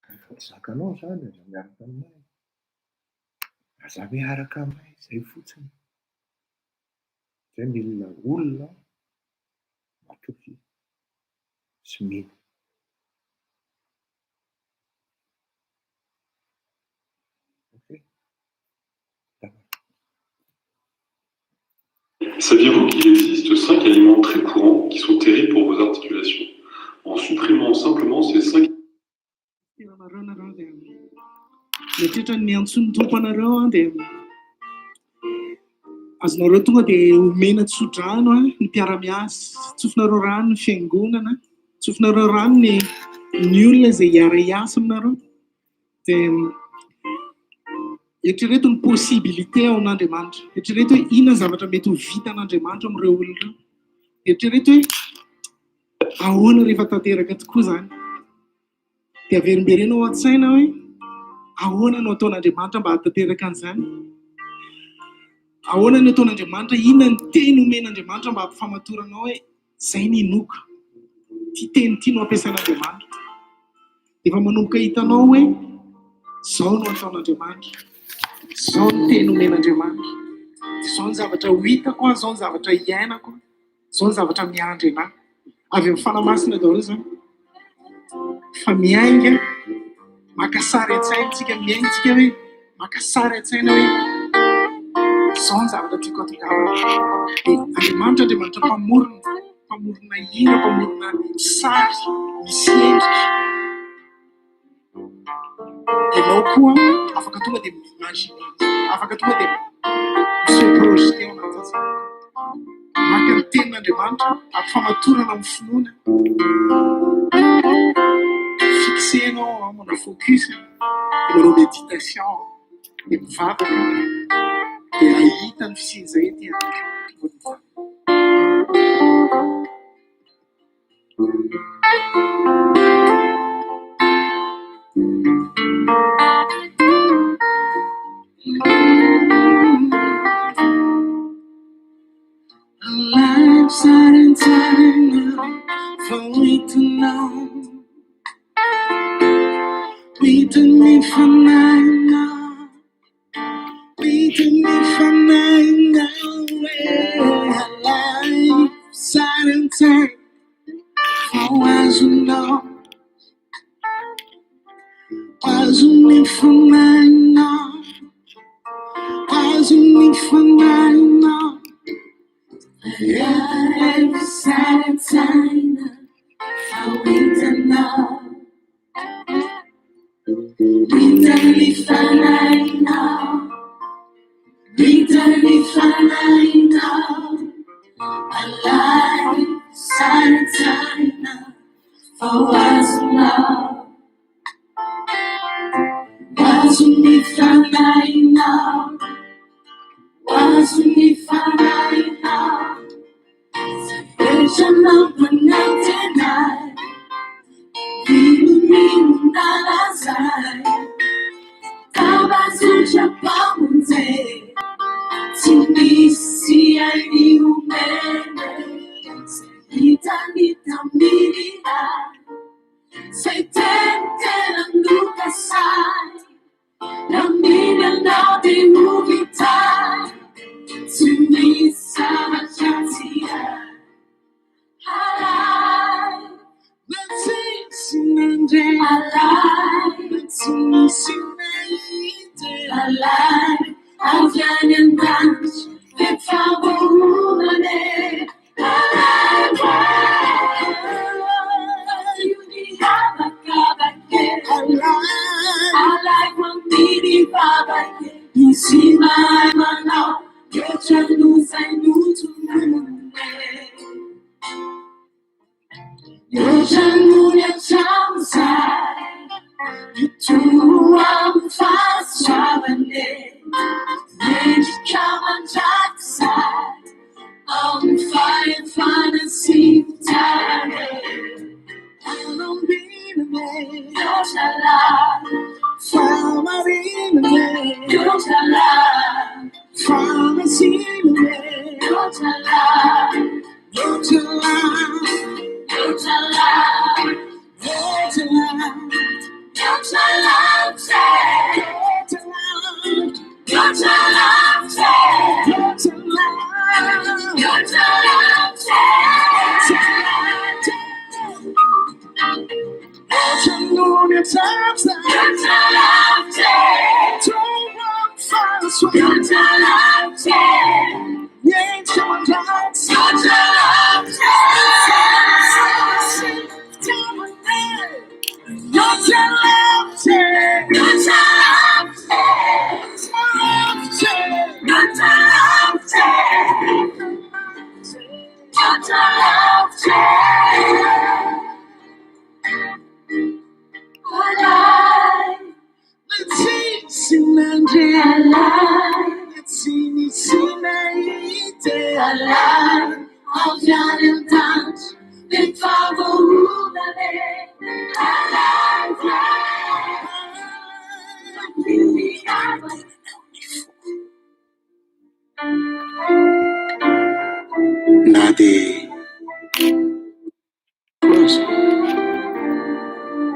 Rehefa tsy zakanao izany, aza miaraka aminay. Aza miaraka aminay, izay fotsiny. Izay mila olona matoky sy mino. Ok. Saviez-vous qu'il existe 5 aliments très courants qui sont terribles pour vos articulations? En supprimant simplement ces 5 Anareo nareo dia mieritreritra ny miantso ny Tompo anareo an, dia azonareo tonga dia omena tsodrano an, ny mpiara-miasa, tsofinareo rano ny fiangonana, tsofinareo rano ny ny olona izay hiara-hiasa aminareo. Dia eritrereto ny possibilité ao amin'Andriamanitra. Eritrereto hoe inona ny zavatra mety ho vitan'Andriamanitra amin'ireo olona ireo. Eritrereto hoe ahoana rehefa tanteraka tokoa izany. Dia averimbereno ao an-tsaina hoe ahoana no ataon'Andriamanitra mba hahatanteraka an'izany. Ahoana no ataon'Andriamanitra, inona ny teny omen'Andriamanitra mba hampifamatorana hoe izay ny inoako. Ity teny ity no ampiasain'Andriamanitra. Efa manomboka hitanao hoe izao no ataon'Andriamanitra, izao ny teny omen'Andriamanitra, izao ny zavatra ho hitako, izao ny zavatra hiainako, izao ny zavatra miandry anahy. Avy amin'ny Fanahy Masina daholo izany. Fa miainga, maka sary an-tsaina tsika, miainga tsika hoe maka sary an-tsaina hoe izao ny zavatra tiako hatongavana. Dia Andriamanitra, Andriamanitra mpamorona, mpamorona hira, mpamorona sary misy endrika. Ianao koa afaka tonga dia mi-imaginer, afaka tonga dia mi-se projeter ao anatin'izany. Maka ny tenin'Andriamanitra, ampifamatorana amin'ny finoana. Fixer-nao, manao focus, dia manao méditation. Dia mivavaka dia hahita ny fisian'izay ety ambonin'ny tany. Alaiko sary an-tsaina fa ho hitanao, ho hitan'ny fanahinao, ho hitan'ny fanahinao hoe alaiko sary an-tsaina fa ho azonao, ho azon'ny fanahinao, ho azon'ny fanahinao. Alaiko sary an-tsaina fa ho hitanao, ho hitan'ny fanahinao, ho hitan'ny fanahinao. Alaiko sary an-tsaina fa ho azonao, ho azon'ny fanahinao, ho azon'ny fanahinao. Rehetra nampanantena, inoninona lazay, tambazotra mpamonjy, tsy misy hainy omena, izay hitany tamin'ny ahy, izay teny tena nokasay, raha mino ianao dia ho vitay, tsy misy zavatra tsy hay. Alay, tsy nandre, alay, tsy nisy nahita, alay, avy any an-danitra, efa voaomana e. Alay, io ny habakabaka e. Alay, amin'ny vavaka e. Izy mahay manao, mihoatra noho izay notononina e. Mihoatra noho ny hatramin'izay, hijoro amin'ny fahasoavany e. Mendrika mandrakizay, amin'ny fahefana sy fitiavana e. Fanambinana e. Mihoatra lahy, fahamarinana e. Mihoatra lahy, fahamasinana e. Mihoatra lahy, mihoatra lahy, mihoatra lahy, mihoatra lahy, mihoatra lavitra e. Mihoatra lavitra e. Mihoatra lavitra e. Mihoatra lavitra e. Mihoatra noho ny hatramin'izay. Mihoatra lavitra e. Tompo amin'ny fahasoavana. Mihoatra lavitra e. Miendrika mandrakizay. Mihoatra lavitra e. Fitiavana e. Mihoatra lavitra e. Mihoatra lavitra e. Mihoatra lavitra e. Mihoatra lavitra e. Alay, tsy nandre, alay, tsy nisy nahita, alay, avy any an-danitra, efa voaomana e. Alay, Na dia aza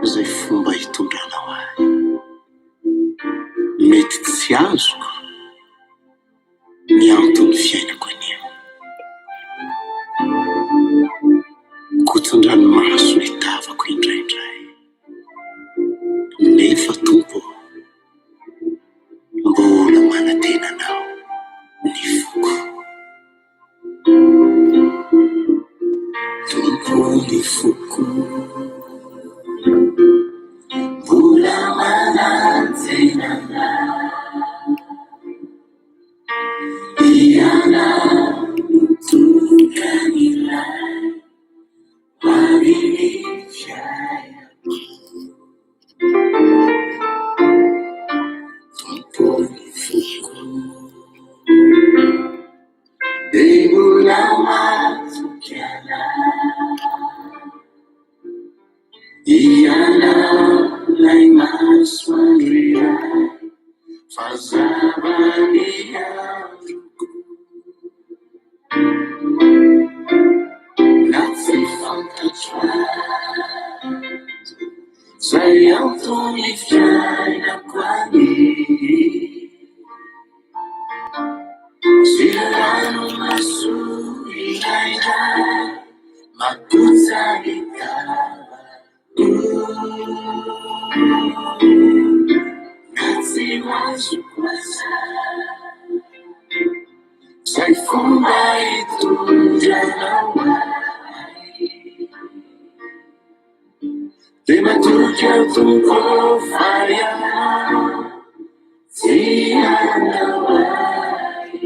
izay fomba hitondranao ahy, mety tsy azoko ny anton'ny fiainako anio. Kotsan-dranomaso ny tavako indraindray, nefa Tompo ô, mbola manantena Anao ny foko. Tompo ny foko, mbola manantena Anao. Ianao no tokan'ilay ho avin'ny fiainako. Tompo ny Ianao ilay masoandro iray fa zava ny androko. Na tsy fantatro aza izay antony fiainako any. Sy ranomaso indraindray makotsa ny tavako. Na tsy ho azoko aza izay fomba hitondranao ahy. Dia matoky aho Tompo fa Ianao tsy hanao ahy.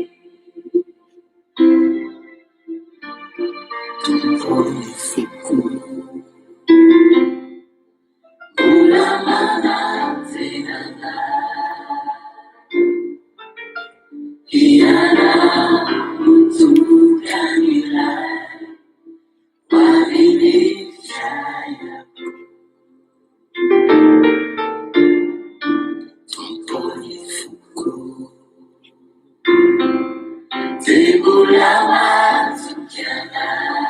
Tompo ny foko mbola manantena Anao. Ianao no tokan'ilay ho avy ny fiainako. Tompo ny foko dia mbola matoky Anao.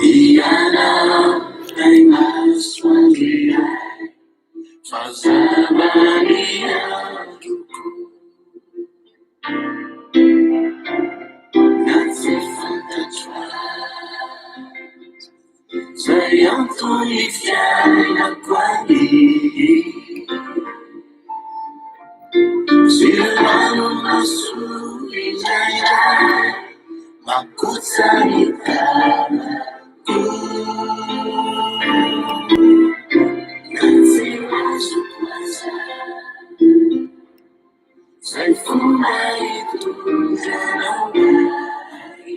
Ianao ilay masoandro iray fa zava ny androko. Na tsy fantatro aza izay antony fiainako any. Sy ranomaso indraindray makotsa ny tavako. Na tsy ho azoko aza izay fomba hitondranao ahy.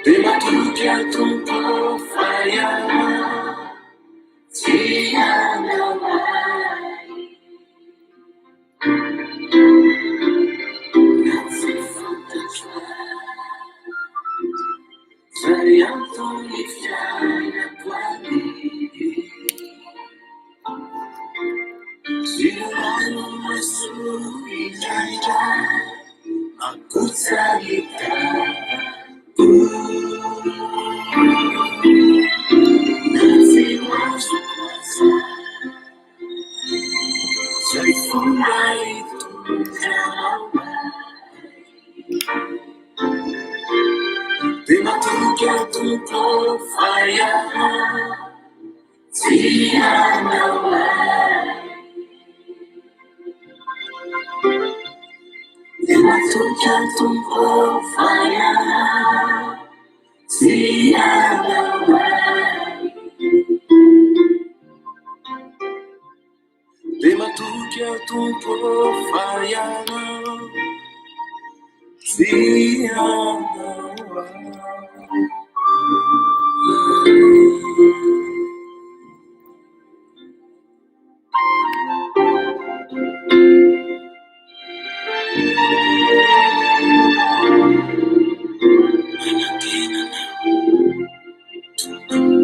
Dia matoky aho Tompo fa Ianao tsy hanao ahy. Na tsy fantatro aza izay antony fiainako any. Sy ranomaso indraindray makotsa ny tavako. Na tsy ho azoko aza izay fomba hitondranao ahy. Dia matoky aho Tompo fa Ianao tsy hanao ahy. Dia matoky aho Tompo fa Ianao tsy hanao ahy. Dia matoky aho Tompo fa Ianao tsy hanao ahy. Manantena Anao Tompo.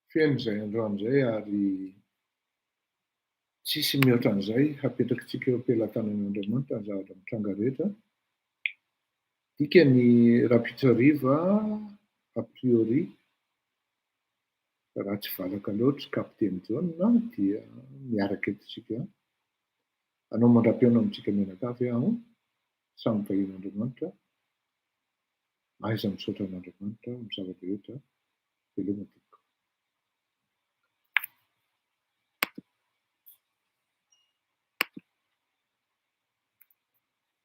Feno izay androany izay ary tsisy mihoatra an'izay hapetrakitsika eo am-pelatanan'Andriamanitra ny zavatra mitranga rehetra. Dikany rahampitso hariva a priori raha tsy valaka loatra Kapiteny Jaona dia miaraka eto isika. Hanao mandra-pihaona amintsika mianakavy aho. Samy tahian'Andriamanitra. Mahaiza misaotra an'Andriamanitra amin'ny zava-drehetra. Veloma tompoko.